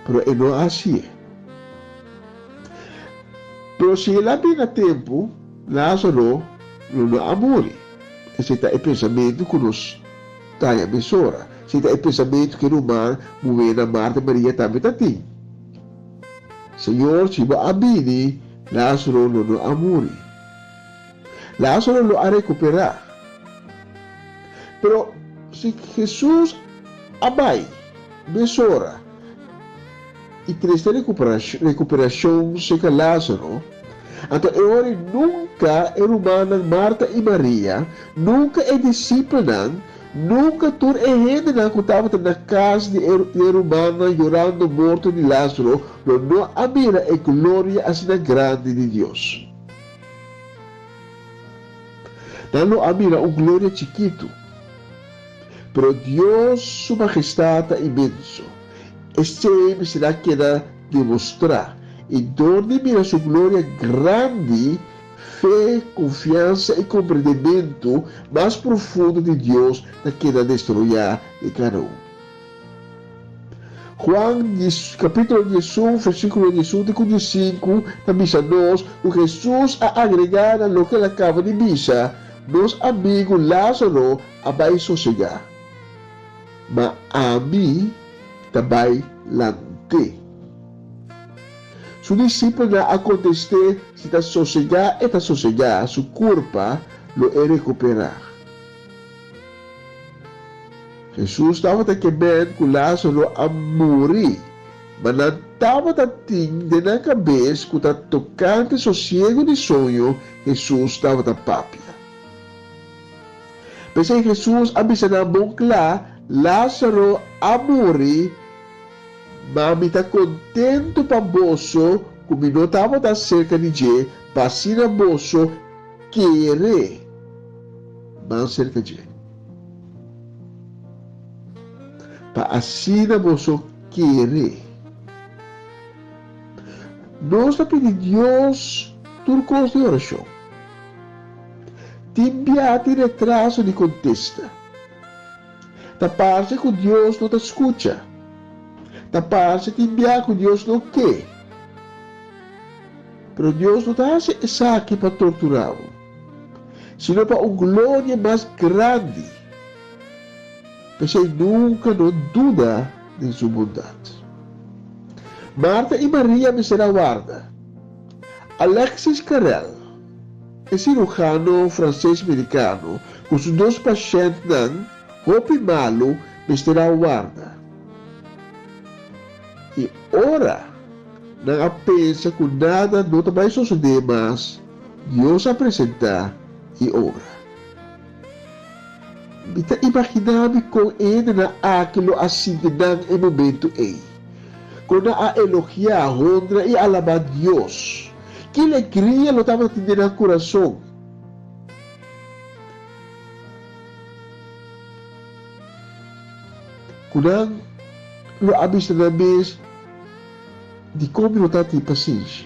Pero e no a hasié. Pero si el a bin na tempu, Lázaro lo no a muri. Esei ta e pensamentu ku nos ta haña mesora. Esei ta e pensamentu ku e ruman muhénan Marta i Maria tambe ta tin. Señor, si bo a bini, Lázaro lo no a muri. Lázaro lo a rekuperá. Pero si Hesus a bai mesora i trese rekuperashon serka Lázaro, anto e ora ei nunka e rumannan Marta i Maria, nunka e disipelnan, nunka tur e hendenan ku tabata na kas di e rumannan yorando morto di Lázaro lo no a mira e gloria asina grandi di Dios. Nan lo a mira un gloria chikitu. Pero Dios su mahestat ta inmenso. Esei mester a keda demostrá, i dor di mira su gloria grandi, fe, konfiansa i komprendementu mas profundo di Dios ta keda desaroyá den kada un. Juan kapítulo diesun, versíkulo diesun te ku diesinku ta bisa nos ku Hesus a agregá na loke el a kaba di bisa, Nos amigu Lázaro a bai sosegá, ma ami ta bai lant'é. Su disipelnan a kontest'é, Si ta sosegá e ta sosegá, su kurpa lo e rekuperá. Hesus tabata ke men ku Lázaro a muri, ma nan tabata tin den nan kabes ku ta tokante sosiegu di soño Hesus tabata papia. P'esei Hesus a bisa nan bon kla, Lázaro a muri, ma mi ta kontentu pa boso ku mi no tabata serka di dje, pa asina boso kere ban serka dje. Pa asina boso kere. Nos ta pidi Dios tur kos den orashon. Tin bia tin retraso di kontesta. Ta parse ku Dios no ta skucha. Ta parse tin bia ku Dios no ke. Pero Dios no ta hasi esaki pa torturá bo, sino pa un gloria mas grandi. P'esei nunka no duda den su bondat. Marta i Maria mester a warda. Alexis Carrel, e sirujano franses-merikano ku su dos pashèntnan hopi malu mester a warda. I ora nan a pensa ku nada no ta bai sosodé mas, Dios a presentá i obra. Mi ta imaginá mi kon e hendenan aki lo a sinti nan e momentu ei. Kon nan a elogiá, honra i alabá Dios. Ki legria lo tabatin den nan kurason! Ku nan lo a bisa nan mes, Dikon mi no tabatin pasenshi?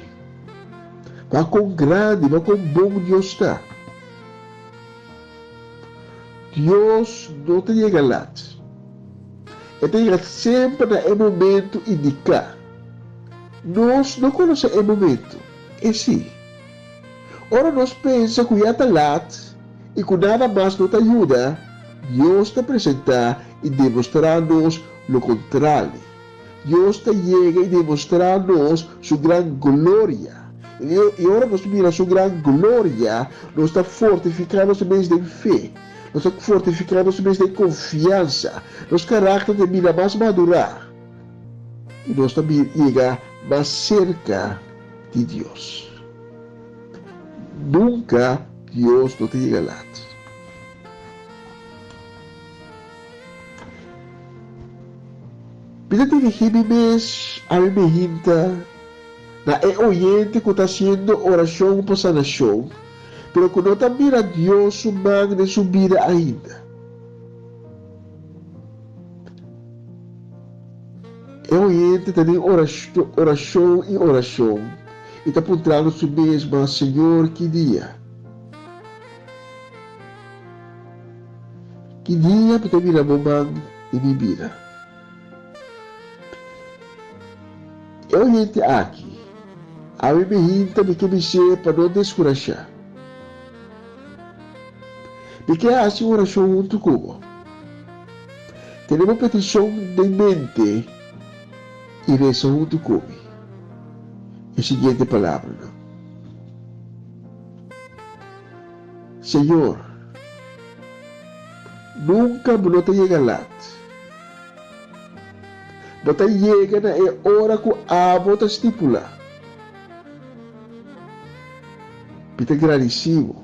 Wak kon grandi, wak kon bon Dios ta! Dios no ta yega lat. E ta yega semper na e momento indiká. Nos no konosé e momento, e sí. Ora nos pensa ku ya ta lat i ku nada mas no ta yuda, Dios ta presentá i demostrá nos lo kontrali. Dios ta yega i demostrá nos su gran gloria. I ora nos mira su gran gloria, nos ta fortifiká nos mes den fe, nos ta fortifiká nos mes den konfiansa, nos karakter ta bira mas madurá i nos ta yega mas serka di Dios. Nunka Dios no ta yega lat. Mi ta dirigí mi mes awe mehinta na e oyente ku ta hasiendo orashon pa sanashon, pero ku no ta mira Dios su man den su bida ainda. E oyente ta den orashon i orashon i ta puntrando su mes, Ma Señor, ki dia? Ki dia mi ta mira bo man den mi bida? E oyente aki, awe mi hinta mi ke bis'é pa no deskurashá. Mi ke hasi un orashon huntu ku bo. Tene bo petishon den mente i resa huntu ku mi e siguiente palabranan. Señor, nunka bo no ta yega lat. Bo ta yega na e ora ku abo ta stipulá. Mi ta gradisí bo.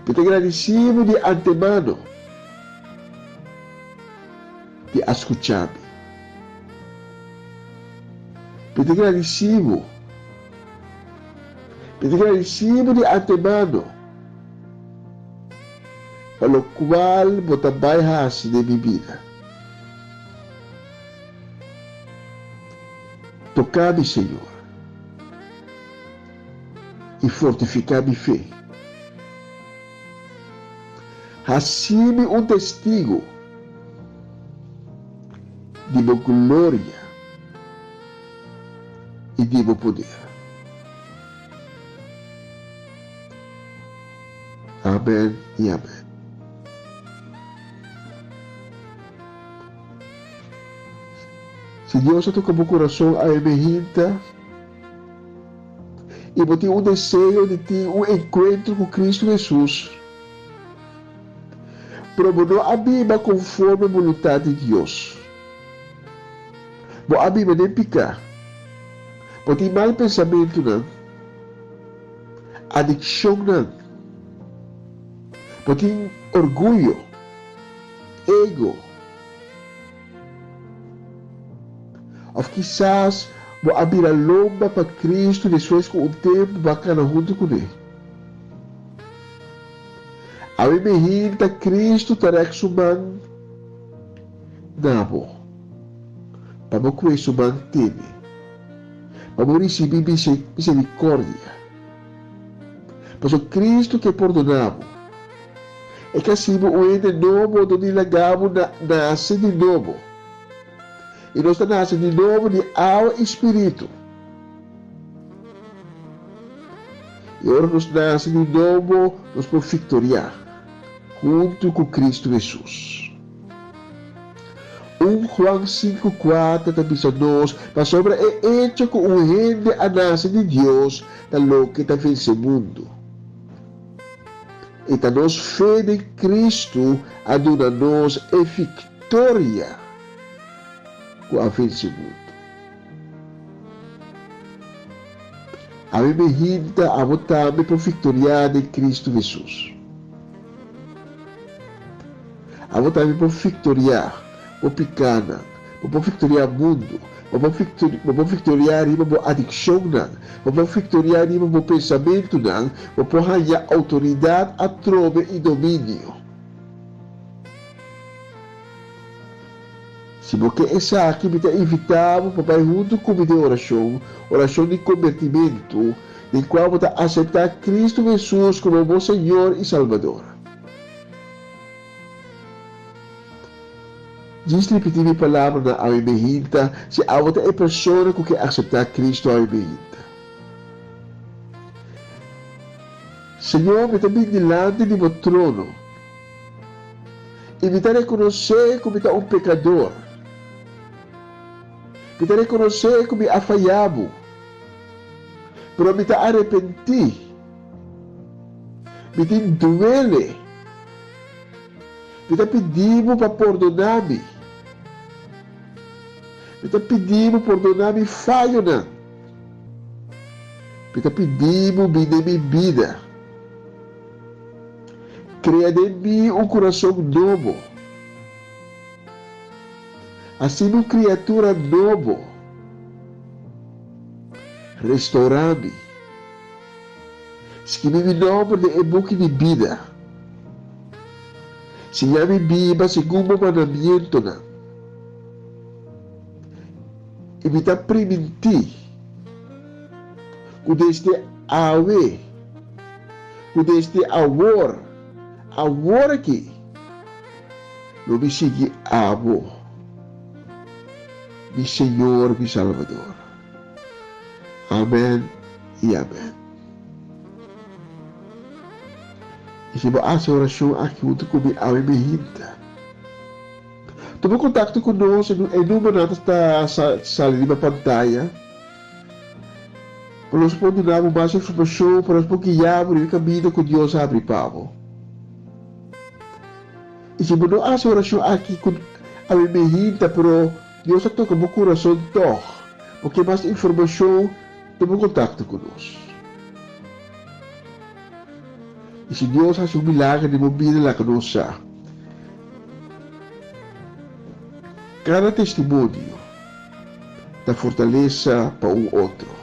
Mi ta gradisí bo di antemano di a skuchá mi. Mi ta gradisí bo. Mi ta gradisí bo di antemano pa lokual bo ta bai hasi den mi bida. Toká mi, Señor, i fortifiká mi fe. Hasi mi un testigu di bo gloria. I di bo poder. Amen i amen. Si Dios a toka bo kurason awe mehinta i bo tin un deseo di tin un enkuentro ku Kristu Hesus, pero bo no a biba konforme boluntat di Dios, Bo a biba den piká. Bo tin mal pensamentunan, adikshonnan. Bo tin orguyo. ego. Òf kisas bo a bira lomba pa Kristu despues ku un tempu bo a kana huntu kuné. Awe mehinta Kristu ta rèk su man na bo, pa bo kue su man tene, pa bo risibí miserikòrdia. Pasobra Kristu ke pordoná bo. E ke hasi bo un hende nobo dor di laga bo nase di nobo. I nos ta nase di nobo di awa i spiritu. I ora nos nase di nobo, nos por viktoriá huntu ku Kristu Hesus. Un Juan 5:4 ta bisa nos, Pasobra e echo ku un hende a nase di Dios ta loke ta vense mundu. I ta nos fe den Kristu a duna nos e viktoria ku a vense mundu. Ami mi hinta abo tambe por viktoriá den Kristu Hesus. Abo tambe por viktoriá bo pikánan, bo por viktoriá mundu, bo por bo por viktoriá riba bo adikshonnan, bo por viktoriá riba bo pensamentunan, bo por haña outoridat atrobe i dominio. Si bo ke esaki, mi ta invitá bo pa bai huntu ku mi den orashon, orashon di kombertimentu, den kua bo ta aseptá Kristu Hesus komo bo Señor i Salbador. Djis ripití mi palabranan awe mehinta si abo ta e persona ku ke aseptá Kristu awe mehinta. Señor, mi ta bin dilanti di bo trono. I mi ta rekonosé ku mi ta un pekador. Mi ta rekonosé ku mi a fayá bo. Pero mi ta arepentí. Mi tin duele. Mi ta pidi bo pa pordoná mi. Mi ta pidi bo pordoná mi fayonan. Mi ta pidi bo bin den mi bida. Krea den mi un kurason nobo. Hasi mi un kriatura nobo. Restourá mi. Skibi mi nòmber den e buki di bida. Siña mi biba segun bo mandamientonan. I mi ta primintí ku desde awe. Ku desde awor, awor aki, lo mi sigui abo, mi Señor, mi Salbador. Amen i amen. I si bo hasi orashon aki huntu ku mi awe mi hinta, tuma kontakto ku nos, e numbernan ta sali riba pantaya. Pa nos por duna bo mas informashon, pa nos por guia bo riba e kaminda ku Dios a habri pa bo. I si bo no hasi orashon aki ku awe mehinta, pero Dios a toka bo kurason tòg, bo ke mas informashon, tuma kontakto ku nos. I si Dios hasi un milager den bo bida, laga nos sa. Kada testimonio. Ta fortalesa pa un otro.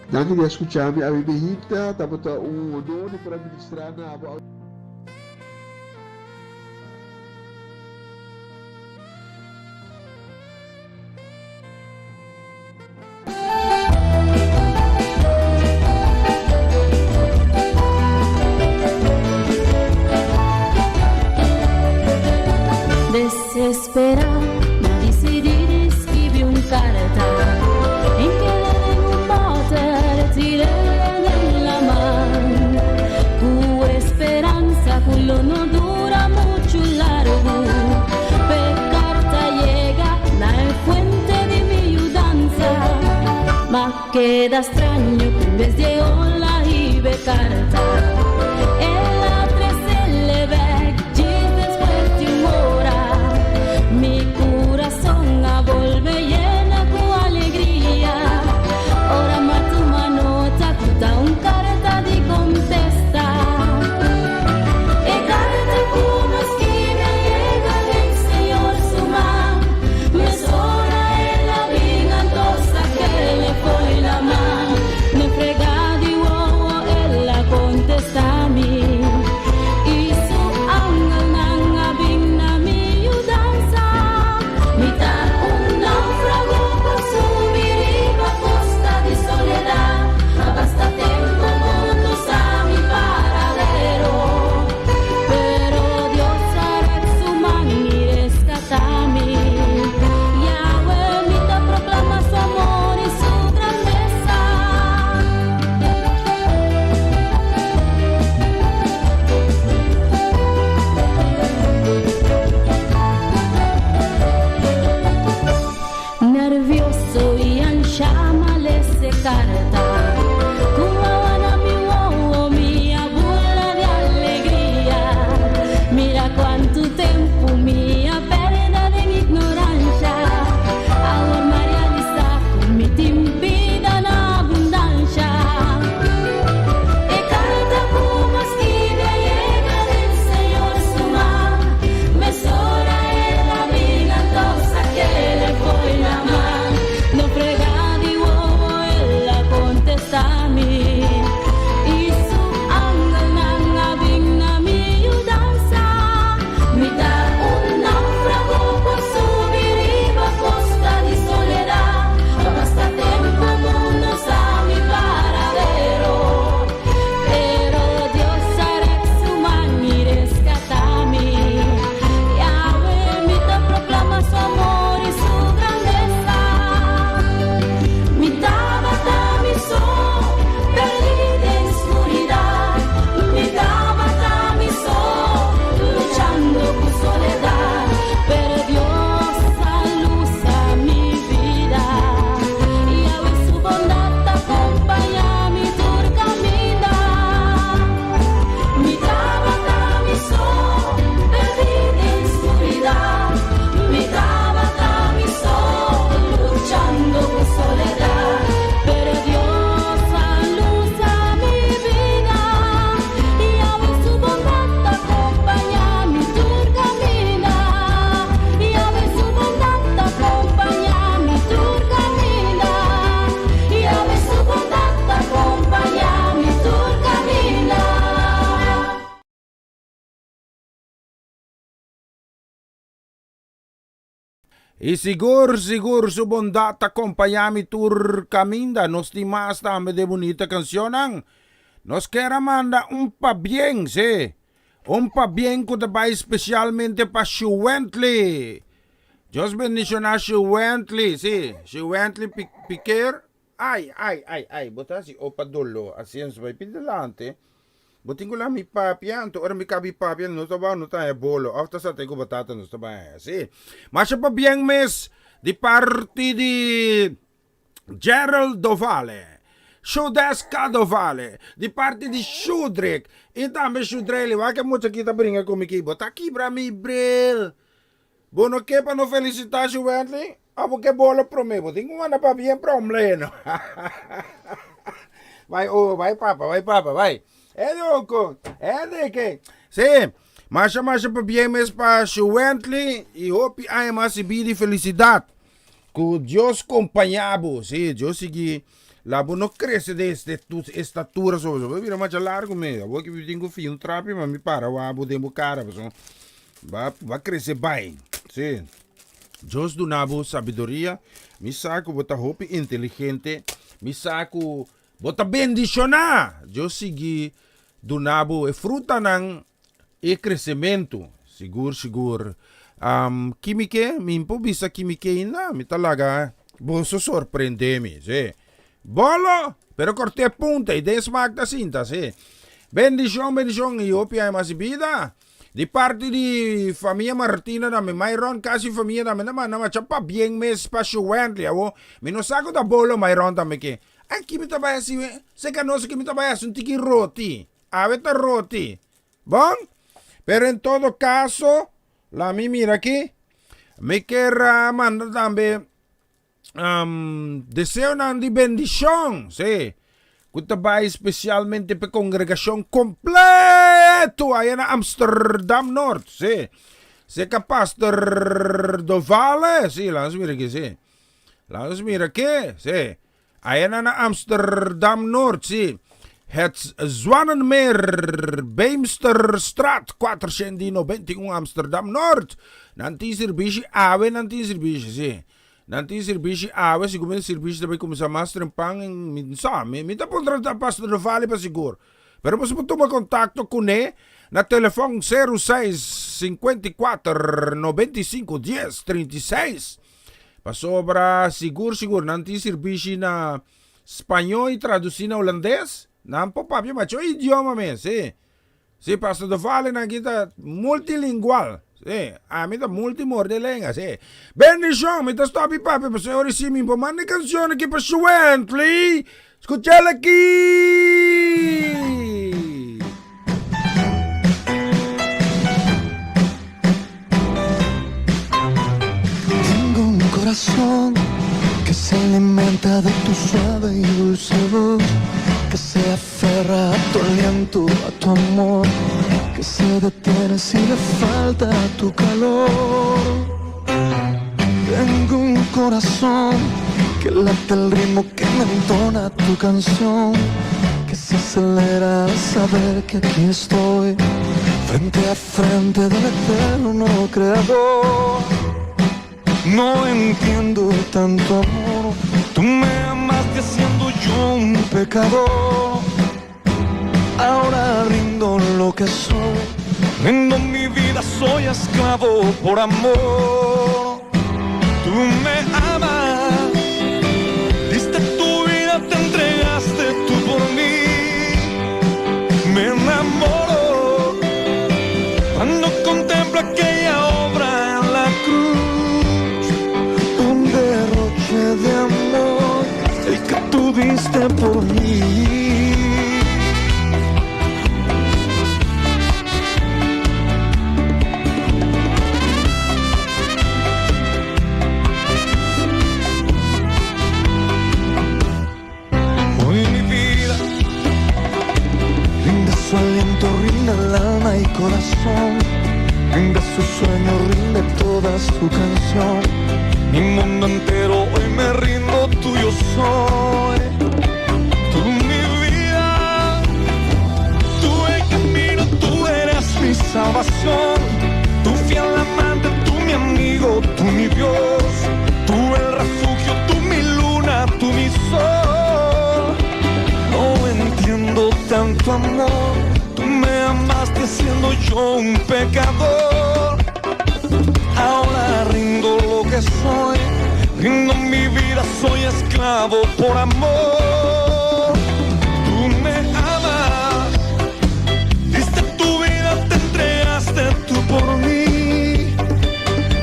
Danki di a skucha mi awe mehinta, tabata un honor di por a ministra na abo. Desesperá, m'a disidí di skibi un karta En keda den un bòter, tir'é den laman Ku esperansa ku lo no dura muchu largu P'e karta yega na e fuente di mi yudansa Ma keda straño ku en bes di e hola hiba e karta El a tresele bèk djis despues di un ora Mi kurason a bolbe yena ku alegria Ora m'a tuma nota ku ta un karta di kontesta. I sigur sigur su bondat ta kompañá mi tur kaminda. Nos tin mas tambe di e bunita kanshonnan. Nos kier a manda un pabien, sí, un pabien ku ta bai spesialmente pa Shuwently. Dios bendishoná Shuwently, sí, Shuwently Piquer. Ai, ai, ai, ai, bo ta hasi opa doló, asienso bai pi delante. Bo tin ku laha mi papia, anto ora mi kabi papia nos ta wou no ta haña bolo òf ta satè ku batata nos ta bai haña, sí. Masha pabien mes di parti di Gerald Dovale, Shudeska Dovale, di parti di Shudrick i tambe Shudrely. Wak e mucha aki ta bringa ku mi aki, bo ta kibra mi bril. Bo no ke pa no felicita shi Wentley? Of bo ke bolo prome? Bo tin ku manda pabien promle no. Bai oh, bai papa, bai papa, bai. E loco, e de ke. Sí, masha masha pabien mes pa shi Wentley y hopi aña mas y bida y felicidad. Ku Dios kompaña bo. Sí, Dios sigui la bo no krese den este estatura so. Bo bira masha largo me. Abo ki tin ku fia un trapi ma mi para wak bo den bo kara pasobra Ba ba krese bai. Sí. Dios duna bo sabiduria. Mi sa ku bo ta hopi inteligente. Mi sa ku bo ta bendishoná. Dios sigui duna bo e frutanan e kresementu. Sigur sigur. Um, ki mi ke? Mi por bisa ki mi ke ainda. Mi ta laga boso sorprende mi. Sí. Bolo, pero kort'é punta i den smak ta sinta. Sí. Bendishon, bendishon i hopi aña mas di bida. Di parti di famia Martina tambe, Myron casi famia tambe ta manda macha pabien mes pa Shuwently awo. Mi no sa cu ta bolo Myron tambe ke. Aki mi ta bay haci we, seca nos aki mi ta bay haci un tiki roti. Awe ta roti. Bon? Pero en todo caso, la mi mira aki, mi kier a manda tambe Deseonan di bendishon, sí, ku ta bai spesialmente p'e kongregashon kompleto aya na Amsterdam Noord, sí. Seka Pastor Dovale, sí, laat nos mira aki, sí. Laat nos mira aki, sí. Aya na na Amsterdam Noord, sí. Het Zwanenmeer, Beemsterstraat 491 Amsterdam Noord. Nan tin sirbishi awe, nan tin sirbishi, sí. Nan tin sirbishi awe, sigur mi sirbishi ta bai kuminsá mas trempan, mi no sa, mi mi ta puntra Pastor Dovale pa sigur. Pero boso por tuma kontakto kuné na telefòn 06 54 95 10 36. Pasobra sigur sigur nan tin sirbishi na spañó i tradusí na hulandes, nan por papia macho idioma mes, sí. Sí, Pastor Dovale nan aki ta multilingual, sí. Ami ta multimorde lenga, sí. Bendishon, mi ta stop di papia pasobra ora si mi por manda e kanshon aki pa Shuently. Skuch'el aki! Tengo un corazón que se alimenta de tu suave y dulce voz, que se aferra a tu aliento, a tu amor, que se detiene si le falta tu calor. Tengo un corazón que late el ritmo que me entona tu canción, que se acelera al saber que aquí estoy, frente a frente del eterno creador. No entiendo tanto amor, tú me amaste siendo yo un pecador. Ahora rindo lo que soy, rindo mi vida, soy esclavo por amor. Tú me amas, diste tu vida, te entregaste tú por mí. Me enamoro cuando contemplo aquella obra en la cruz. Un derroche de amor, el que tú diste por mí. Hoy mi vida rinde su aliento, rinde el alma y corazón, rinde su sueño, rinde toda su canción. Mi mundo entero hoy me rindo, tuyo soy. Tú mi vida, tú el camino, tú eres mi salvación. Tu fiel amante, tú mi amigo, tú mi Dios. Siendo yo un pecador, ahora rindo lo que soy, rindo mi vida, soy esclavo por amor. Tú me amas, diste tu vida, te entregaste tú por mí.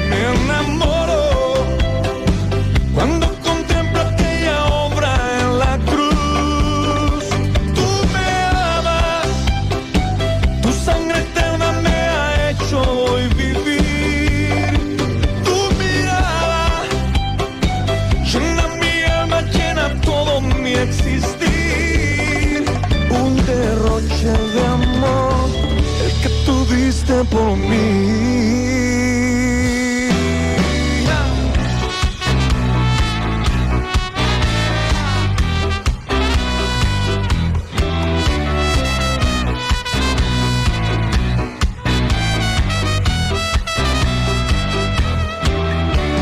Me enamoro cuando contemplo aquella obra en la cruz. Tú me amas, tu sangre eterna me ha hecho hoy vivir. Tu mirada llena mi alma, llena todo mi existir. Un derroche de amor, el que tú diste por mí.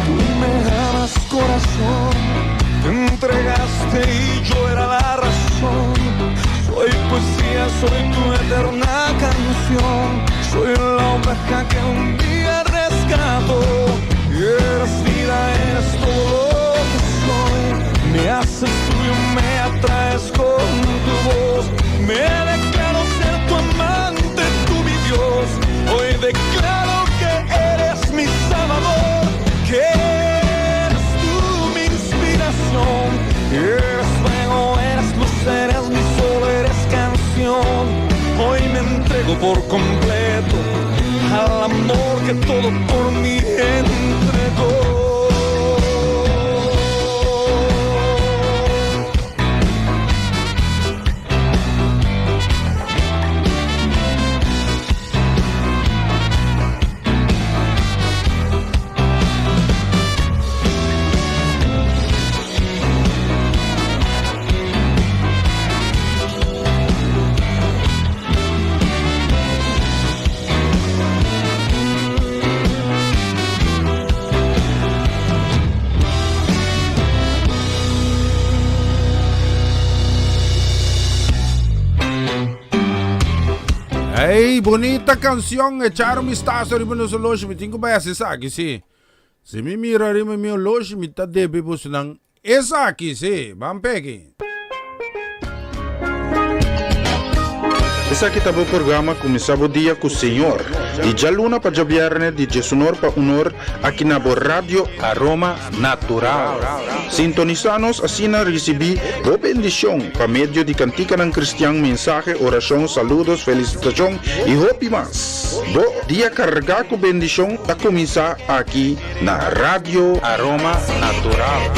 Tú me amas corazón, te entregaste y yo era la razón. Soy poesía, soy tu eterna canción. Soy la oveja que un día rescató. Eres vida, eres todo lo que soy. Me haces tuyo, me atraes con tu voz. Me declaro ser tu amante, tú mi Dios. Hoy declaro que eres mi Salvador, que eres tú mi inspiración. Eres fuego, eres luz, eres mi sol, eres canción. Hoy me entrego por completo al amor que todo por mí entregó. Ey, bonita canción. Echar un vistazo riba nos oloshi. Mi tin ku bai hasi esaki, sí. Si mi mira riba mi oloshi, mi ta debe bosonan esaki, sí. Ban peki. Esaki ta bo programa Kuminsá bo dia ku Señor, di djaluna pa djabièrnè di djesunor pa unor aki na bo Radio Aroma Natural. Sintonisá nos asina risibí bo bendishon pa medio di kantikanan kristian, mensahe, orashon, saludos, felisitashon i hopi mas. Bo dia kargá ku bendishon ta kuminsá aki na Radio Aroma Natural.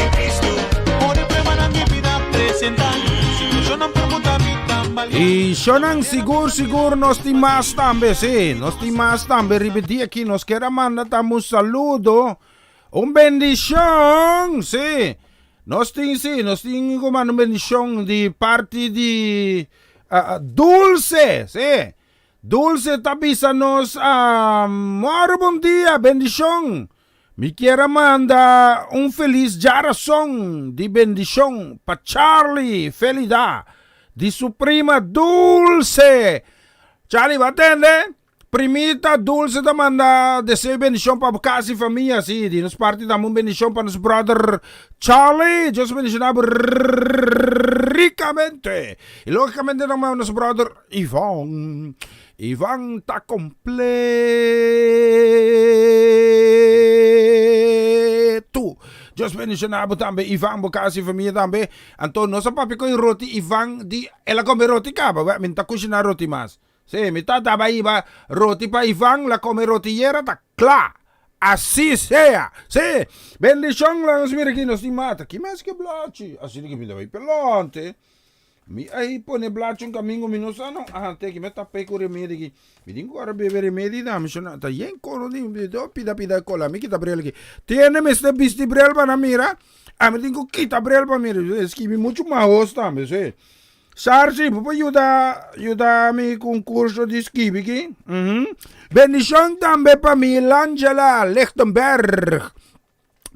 I shonan sigur sigur nos tin mas tambe, sí, nos tin mas tambe riba e dia aki. Nos kier a manda tambe un saludo, un bendishon, sí. Nos tin, sí, nos tin ku manda un bendishon di parti di Dulce, sí. Dulce ta bisa nos moro bon dia, bendishon. Mi kier a manda un felis djarason di bendishon pa Charlie Felida di su prima Dulce. Charlie bo a tende? Primita Dulce ta manda deseo y bendishon pa bo kas y famia. Si, di nos parti tambe un bendishon pa nos brother Charlie. Dios bendishona bo rikamente. Y logicamente tambe nos brother Ivan. Ivan ta completo. Dios bendiciona bo tambe Ivan, bo casa y familia tambe. Anto nos a papia con roti Ivan di el a come roti caba. Wè, mi no ta cushina roti mas. Sí, mi tata a hiba roti pa Ivan, la come roti yera ta cla. Así sea. Sí. Bendicion la nos mira aki nos tin mata. Ki mes ke blachi? Asina ke mi ta bay pelante. Mi a i pone blachi un kamingo mi no sa no. Aha, te ki me tap'é ku remedi aki. Mi tin ku ora bebe remedi ta mi shona ta yen kono di mi do pida pida kola mi kita brel aki. Tiene mester bisti brel pa nan mira. A mi tin ku kita brel pa mira. Eski mi muchu mahos tambe si. Sarsi, bo por yuda yuda mi ku un kurso di skibi aki? Bendishon tambe pa Milangela Lichtenberg.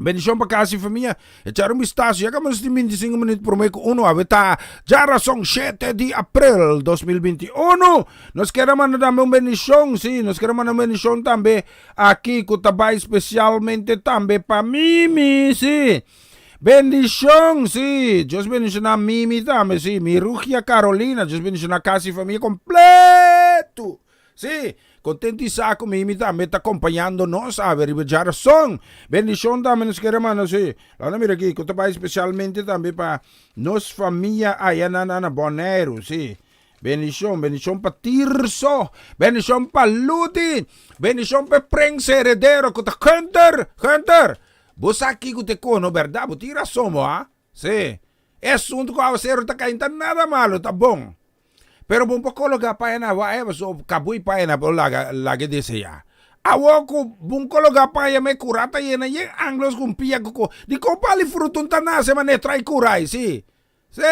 Bendicion pa casa y famia. Echar un vistazo. Ya caba nos tin 25 minuut prome cu uno. Awe ta djarason 7 di april 2021. Nos kier a manda tambe un bendicion. Si, nos kier a manda un bendicion tambe aki cu ta bay specialmente tambe pa Mimi. Si. Bendicion, si. Dios bendiciona Mimi tambe, si. Mi Rugia Carolina. Dios bendiciona casa y famia completo. Sí, contento y sa cu Mimi tambe ta acompañando nos awe riba djarason. Bendicion tambe nos kere manda, sí. Laga mira aki, cu ta bay specialmente tambe pa nos famia aya na na Boneiru, sí. Bendicion, bendicion pa Tirso, bendicion pa Luti, bendicion pa e prince heredero cu ta Hunter, Hunter, bo sa kico ta e cono, berdad? Bo tin rason bo, ha? Sí, e asunto cu awacero ta cay no ta nada malo, ta bon. Pero bon por coloca paña na waya paso cabui paña na por laga laga desea. Awor cu bon coloca paña me cura ta yena yen anglos cu pia cu co di con pali fruto ta nace mane trai cura ay si. Si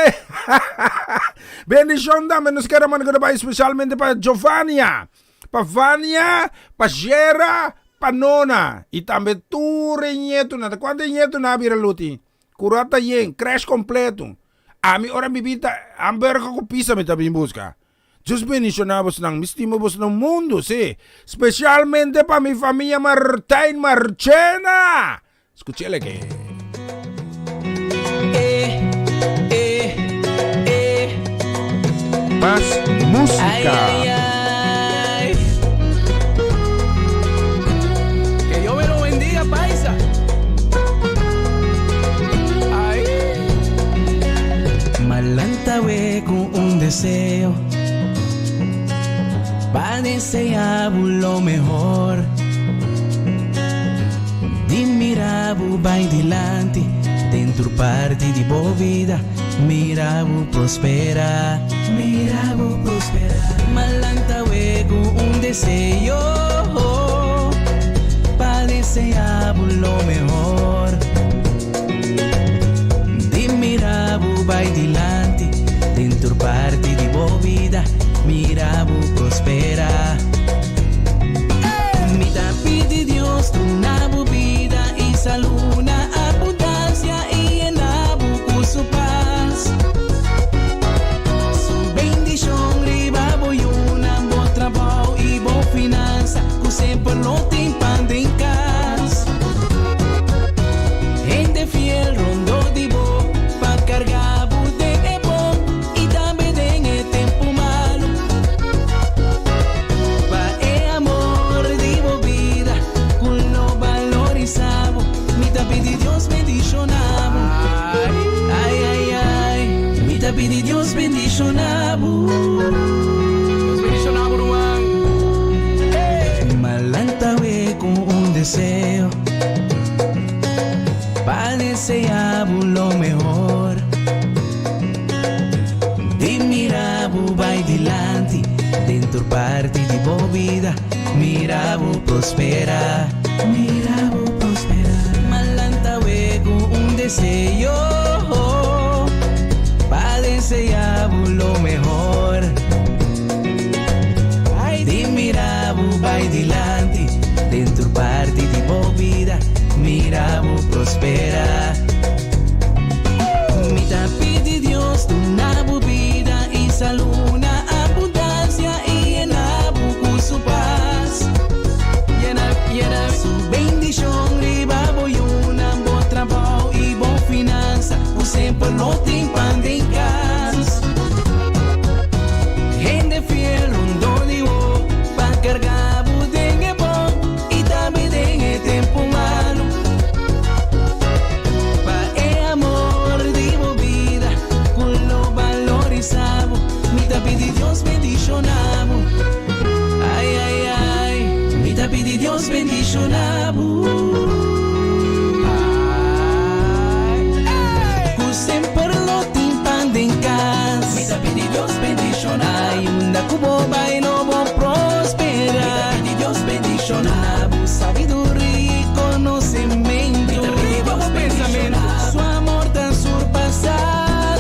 Bendicion tambe nos kere manda cu ta specialmente pa Giovania, pa Vania, pa Jera, pa Nona y tambe tur e ñetonan. Ta cuanto e ñetonan a bira luti? Cura ta yen, crash completo. Ami ora mi bin ta hamburger ku pizza mi ta bin buska. Dios bendiciona bosnan, mi stima bosnan mundu, si. Specialmente pa mi famia Martijn Marchena. Skuch'el aki. Mas músika. Que Dios me lo bendiga, paisa. Ay. Malanta we con un deseo Pa desear lo mehor Di mira bo bai dilanti Den tur parti di bo vida Mira bo prospera Mira bo prospera Malanta we cu un deseo Pa desea bo lo mehor Di mira bo bai dilanti Den tur parti di bo bida Mira bo prospera Mi ta pidi Dios duna bo bida y salud na abundancia y yena bo cu su paz. Su bendicion riba bo yunan, bo trabou y bo finansa cu semper lo tin pan den cas. Hende fiel rondó di bo pa carga bo den e bon y tambe den e tempu malu. Pa e amor di bo bida cu lo balorisa bo, mi ta pidi Dios bendiciona bo. Ay, ay, ay, mi ta pidi Dios bendiciona bo. Dios bendiciona bo, ruman. Malanta we cu un deseo pa desea bo lo mehor. Di mira bo bai dilanti den tur parti di bo bida, mira bo prospera, mira bo prospera. Malanta we cu un deseo pa desea bo lo mehor. Di mira bo bai dilanti den tur parti di bo bida, mira bo prospera. Mi ta pidi Dios duna bo bida y salud na abundancia y yena bo cu su paz. Yena, yena. Su bendicion riba bo yunan, bo trabou y bo finansa, cu semper lo tin pan den cas. Hende fiel rondó di bo pa carga bo den e bon y tambe den e tempo malo. Pa e amor di bo bida cu lo balorisa bo, mi ta pidi Dios bendiciona bo. Ay, ay, ay, mi ta pidi Dios bendiciona bo. Cu semper lo tin pan den cas. Mi ta pidi Dios bendiciona. Ay, unda cu bo bay lo bo prospera. Mi ta pidi Dios bendiciona. Duna bo sabiduria y conocimento. Mi ta pidi Dios bendiciona. Su amor ta surpasa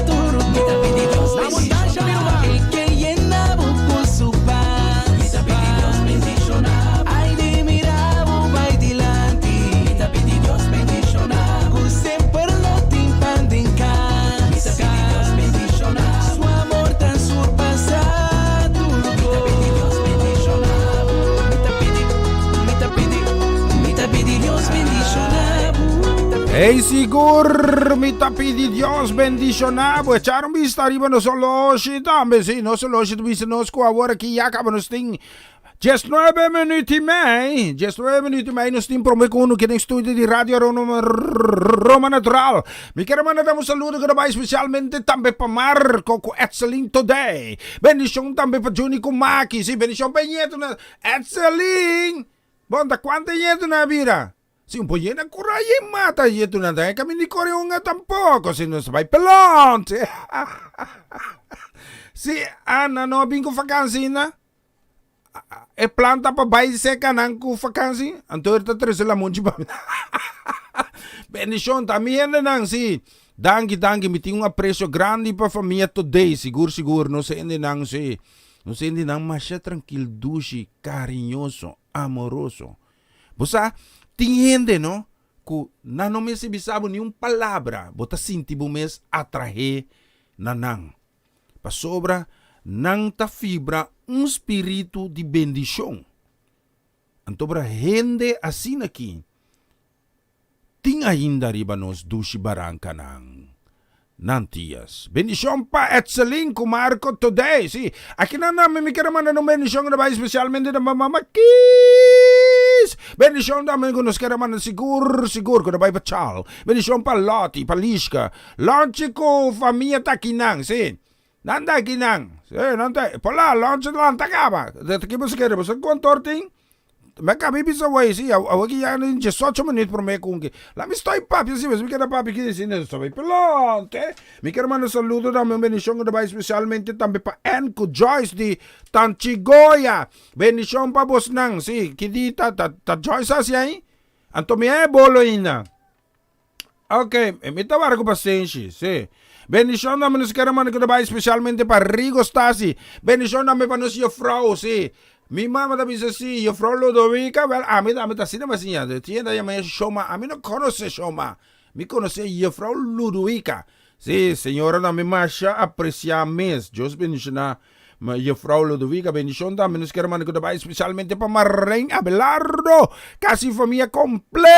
tur Mi ta pidi Dios cos. bendiciona. El ke yena bo cu su paz. Mi ta pidi Dios bendiciona. Ay, di mira bo bay dilanti. Mi ta pidi Dios bendiciona. Hey sigur mi ta pidi Dios bendiciona bo. Echar un bista riba nos oloshi tambe. Si, nos oloshi ta bisa nos ku awor aki ya kaba nos tin 19 minuut i mei. 19 minuut i mei nos tin prome ku unu ki den studio di Radio Roma Natural. Mi kere manda dam un saludo ku ta bai spesialmente tambe pa Marco ku Etselin Today. Bendicion tambe pa Juni ku Maki. Si, bendicion pa e ñetunan. Etselin! Bon, ta kuantu e ñetunan a bira? Si un por yena kura y mata yetunan ta e kaminda di kore hunga tampoco si nos ta bai pelont. Si Ana no a bin ku vakansi ainda e plan ta pa bai seka nan ku vakansi anto e ta trese lamunchi pa mi. Bendishon ta mi hendenan si. Danki danki mi tin un aprecio grandi pa famia Todey sigur sigur nos hendenan si nos hendenan masha trankil dushi kariñoso amoroso. Bo sa, tin hende, no, ku nan no mester bisa bo ni un palabra, bo ta sinti bo mes atraé na nan, pasobra nan ta fibra un spiritu di bendishon. Anto bra hende asin'aki tin ainda riba nos dushi barankanan. Nantias. Bendishon pa Etselin ku Marco today. Si, aki nan tambe mi kere manda un bendishon ku ta bai spesialmente na mama Kies. Bendishon tambe ku nos kere manda sigur sigur ku ta bai pa Chal. Bendishon pa Lottie, pa Lishka. Lonchi ku famia ta akinan, si. Nan ta akinan. Si, nan ta. Pola, Lonchi lanta kaba. Ki bo sa kere? Bo sa kontor tin? Mi a kaba bisa wei si, awe ki ya na diesocho minuut prome ku ki. La mi stoi papia si, mi keda papia ki si no stoi pelonte. Mi kier manda saludo tambe un bendishon ku ta bai spesialmente tambe pa Ann ku Joyce di Tanchigoya. Bendishon pa bosnan, si, ki di ta ta ta Joyce hasi ai? Anto mi a e bolo ainda. Ok, mi ta wara ku pasenshi, si. Bendishon tambe nos kere manda ku ta bai spesialmente pa Rigo Stasi. Bendishon tambe pa nos jufrou, si. Mi mama ta bisa si, jufrou Ludovica, wel ami tambe ta asina mi a siña. Tin hende ta yama e Shoma, ami no konosé Shoma. Mi konosé jufrou Ludovica. Si, señora tambe masha apresiá mes. Dios bendishoná Juffrouw Ludovica. Bendishon tambe nos kier manda ku ta bai spesialmente pa Marlene Abelardo, kasi famia kompleto.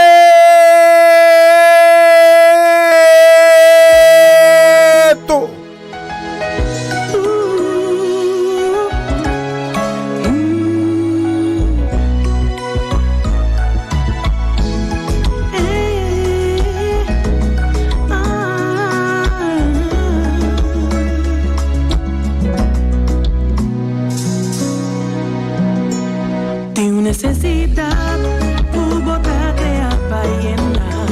Tin un nesesidat ku bo ta krea pa yena.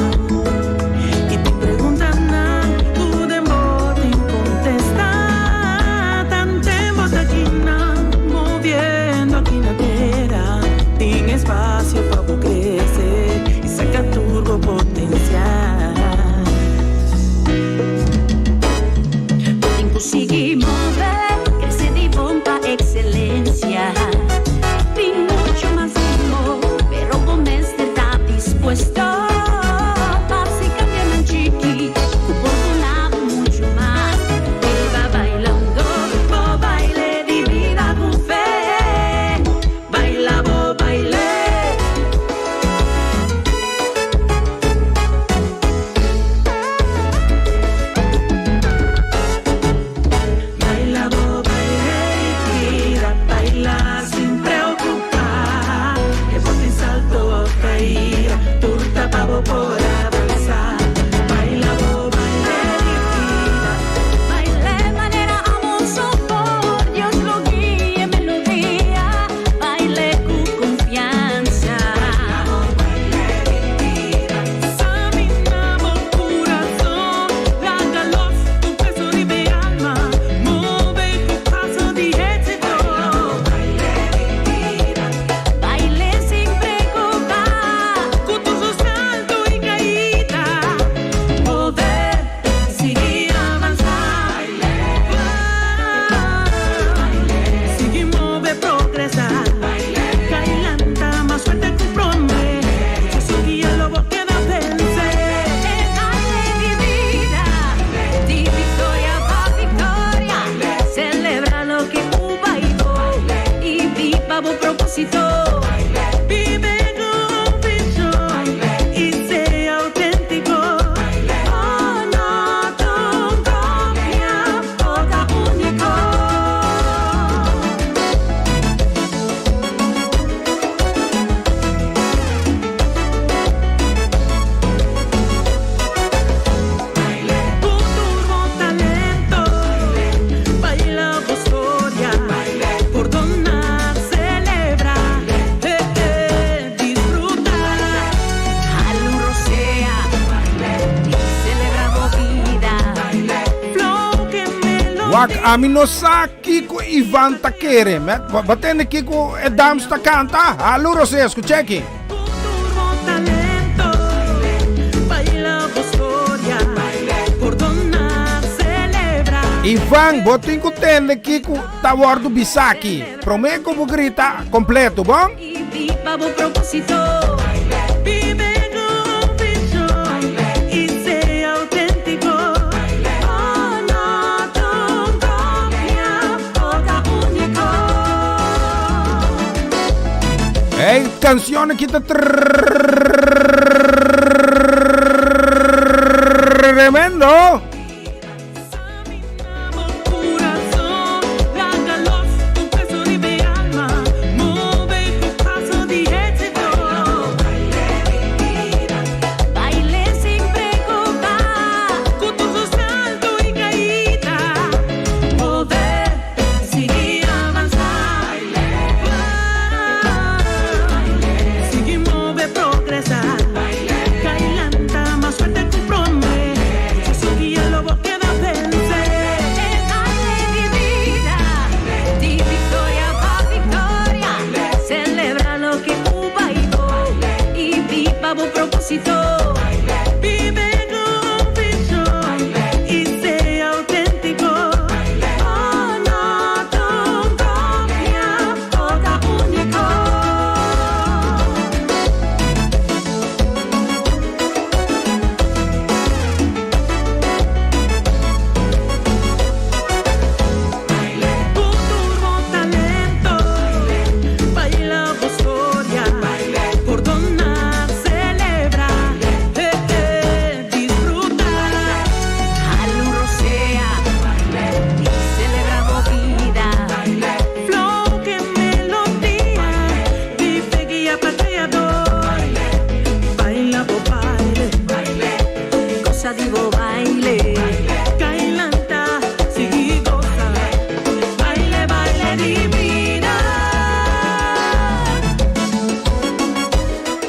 Wak, ami no sa kiko Ivan ta kere. Met, bo tende kiko e dams ta kanta? Halu Rosé, skucha aki. Ivan, bo tin ku tende kiko ta wòrdu bisa aki. Promé ku bo grita kompleto, bon? Hey, canción aquí está tremendo.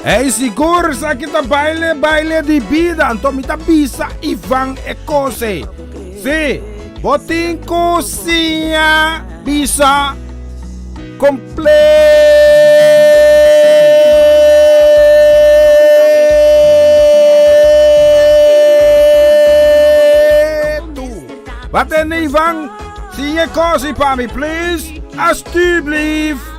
Hey, sigur esaki ta baile, baile di bida. Anto mi ta bisa Ivan e kose. Si, bo tin ku siña bisa Completo. Wat en Ivan? Siña e kose pa mi, please. Alsjeblieft.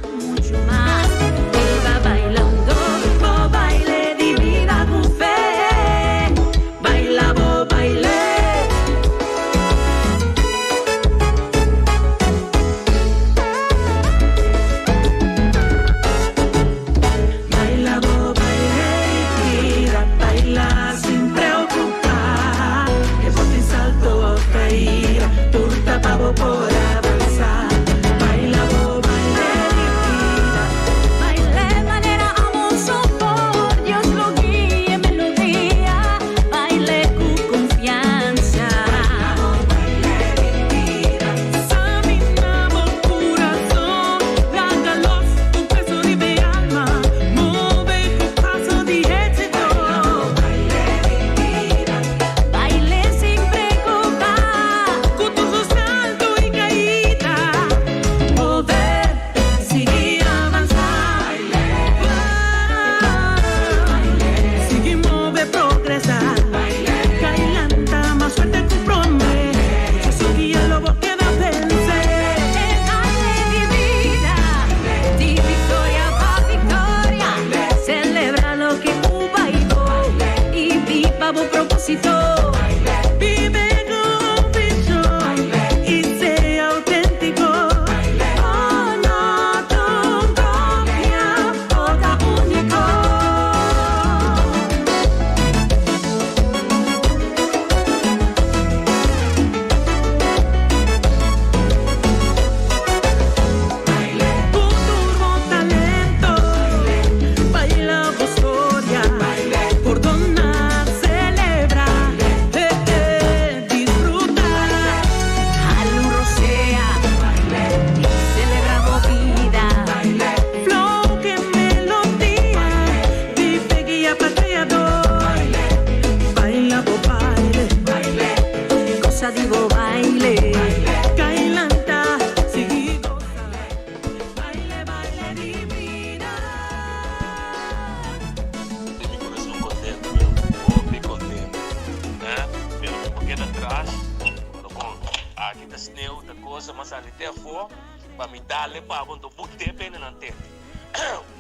garage. Pero bon, aki ta sneeuw, ta cosa, m'a sali te afó pa mi dale pa bo, anto bute pene nan tete.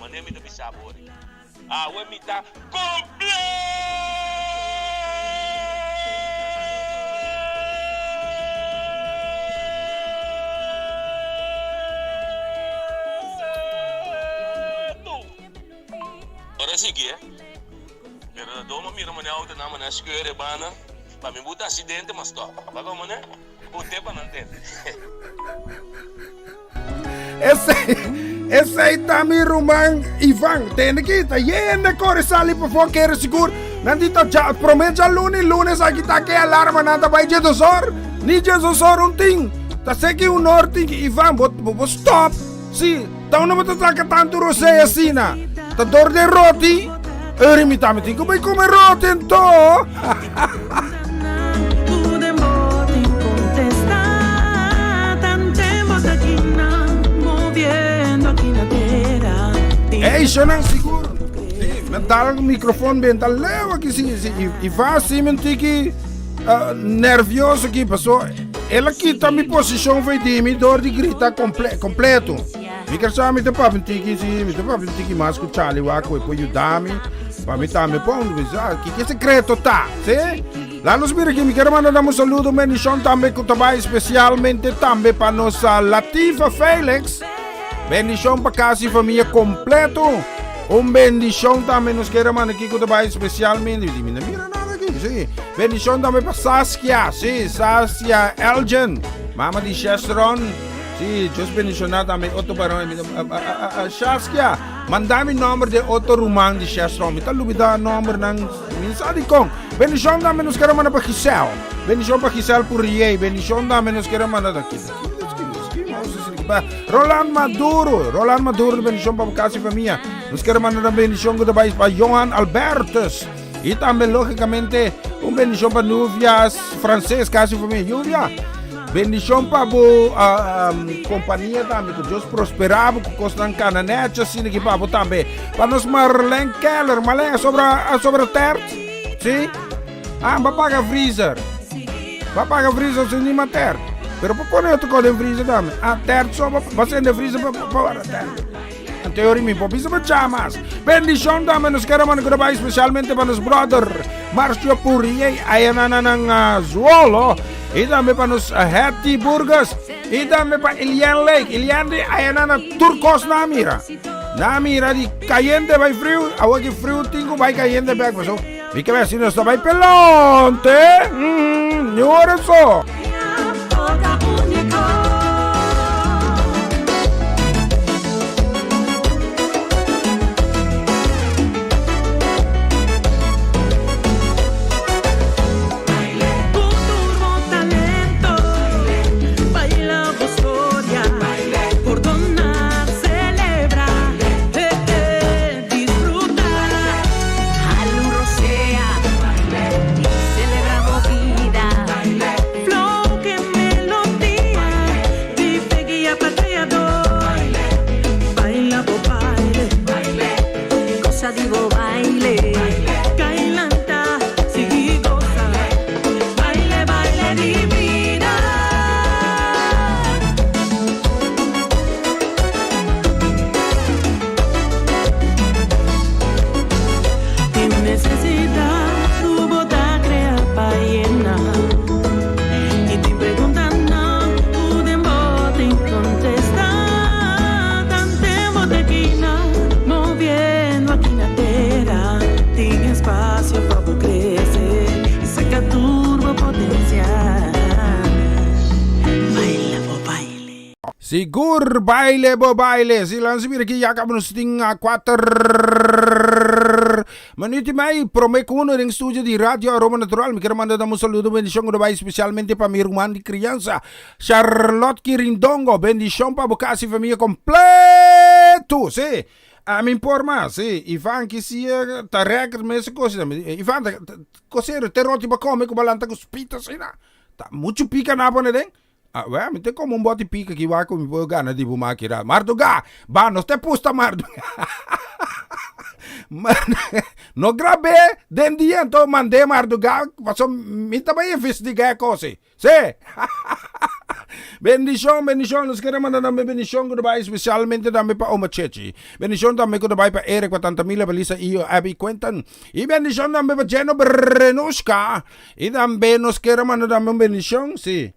Manera mi ta bisa bo ori. Awe mi ta completo! Ora sigui e, pero ta dor mi mira manera autonan manera skeur e banda, pa mi buta accidente ma stop. Bako manera? Bute pa nan tende. Esei, esei ta mi ruman Ivan. Tende ki ta yende kore sali pafó kere sigur. Nan di ta ja, promé djaluni, lunes aki ta ke alarma nan ta bai djedosor. Ni djedosor un tin. Ta seki un or tin ki Ivan, bo, bo, bo stop. Si, ta uno bo ta traka tantu rosé asina. Ta dor den roti. Eri mi tambe tin ku bai kome roti anto. Ey, shonan sigur. Sí, me dal microfoon benta leu aki sí, sí. I, i va así me tiki uh, nervioso aquí paso. El a kita mi posición fue di mi door di grita comple completo. Mi ker sa mi te papia tiki sí, mi te papia tiki mas ku Charlie wak ku e por yuda mi. Pa mi tambe pon, mi sa, kiko e sekreto ta, sí? Laat nos mira aki, mi ker manda nan un saludo, un bendishon tambe ku ta bai spesialmente tambe pa nos Latifa Felix. Bendishon pa kas i famia kompleto. Un bendishon tambe nos ker manda aki ku ta bai spesialmente, mi no mira nada aki, sí. Bendishon tambe pa Saskia, sí, Saskia Elgin, mama di Shestron. Sí, Dios bendiciona tambe otro baron. Shaskia, manda mi nomber de otro ruman di Shestron. Mi ta lubida nomber nan. Mi sa di con. Bendicion tambe nos quiere manda pa Giselle. Bendicion pa Giselle Purrier. Bendicion tambe nos quiere manda aquí. Roland Maduro. Roland Maduro, bendicion pa casa y familia. Nos quiere manda una bendicion que te pa Johan Albertus. Y tambe, lógicamente, un bendicion pa Nuvia Francés, casa y familia. Lluvia. Bendishon pa bo kompania tambe, ku Dios prospera bo, ku kosnan kana nechi asina ki pa bo tambe. Pa nos Marlene Keller, Marlene a sobra, a sobra tert, si? Ah, ba paga freezer. Ba paga freezer sin ni tert. Pero pa pone otro kos den freezer tambe. Ah, tert so, ba, ba sende freezer pa, pa, pa tert. En teoria mi por bisa pa chamas. Bendishon tambe nos kere manda goodbye especialmente pa nos brother Marcio Purrier aya na na nan uh, Zwolle. Y tambe pa nos uh, Hetty Burgers. Y tambe pa Elian Lake. Elian di aya na na Turcos na mira. Na mira di caliente bai frio. Awa ki frio tingo bai caliente back. So, mi ke si nos ta bai pelonte. Mm, ni ora so. Sigur baile bo baile. Si lansi mira ki ya kaba nos tin a 4 minuut y mei prome ku uno den studio di Radio Aroma Natural. Mi quiero manda un saludo, bendición ku bai especialmente pa mi ruman di crianza Charlotte Kirindongo. Bendición pa bo casa y familia completo. Sí. A mi por mas. Sí. Ivan ki si ta record mes cosa. Ivan ta cosero te roti pa come ku balanta ku spita asina. Ta mucho pica na pone den. Ah, wè, mi te come un bòt di pika ki wak ku mi por gana di bo maki ra. Marduga! Ba, nos te pusta marduga. No grab'é den dia anto mand'é mardugá paso mi ta bai investigá e kos ei. Sí! Bendishon, bendishon. Nos kere manda tambe bendishon ku ta bai spesialmente tambe pa Oma Chechi. Bendishon tambe ku ta bai pa Eric, pa Tanta Mila, pa Lisa, Iyo, Abby, Quentin. I bendishon tambe pa Jeno Brenushka. I tambe nos kere manda tambe un bendishon, sí.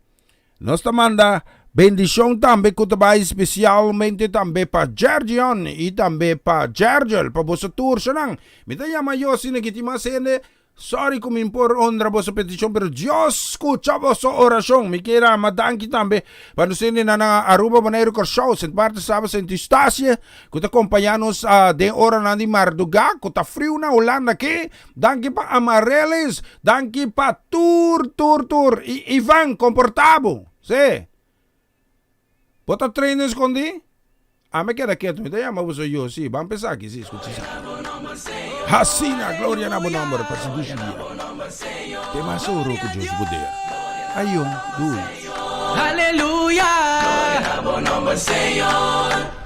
Nos ta manda bendishon tambe ku ta bai spesialmente tambe pa Jergion i tambe pa Jergel, pa boso tur shanan. Mi ta yama yo asina ki tin mas hende. Sorry ku mi por honra boso petishon pero Dios skucha boso orashon. Mi kier ama danki tambe pa nos hendenan na Aruba, Boneiru, Kòrsou, Sint Maarten, Saba, Sint Eustatius ku ta kompañá nos den oranan di mardugá ku ta friu na Hulanda aki. Danki pa Amarellis, danki pa tur tur tur. I Ivan komportá bo. Sí. Bo ta train escondí? Ami keda ketu, mi ta yama boso yo, sí, ban pensa aki, sí, skucha esaki. Hasina, gloria na bo nomber pa su dushi dia. Te mas oro ku Dios poder. Ayon, dui. Aleluya, gloria na bo nomber, Señor.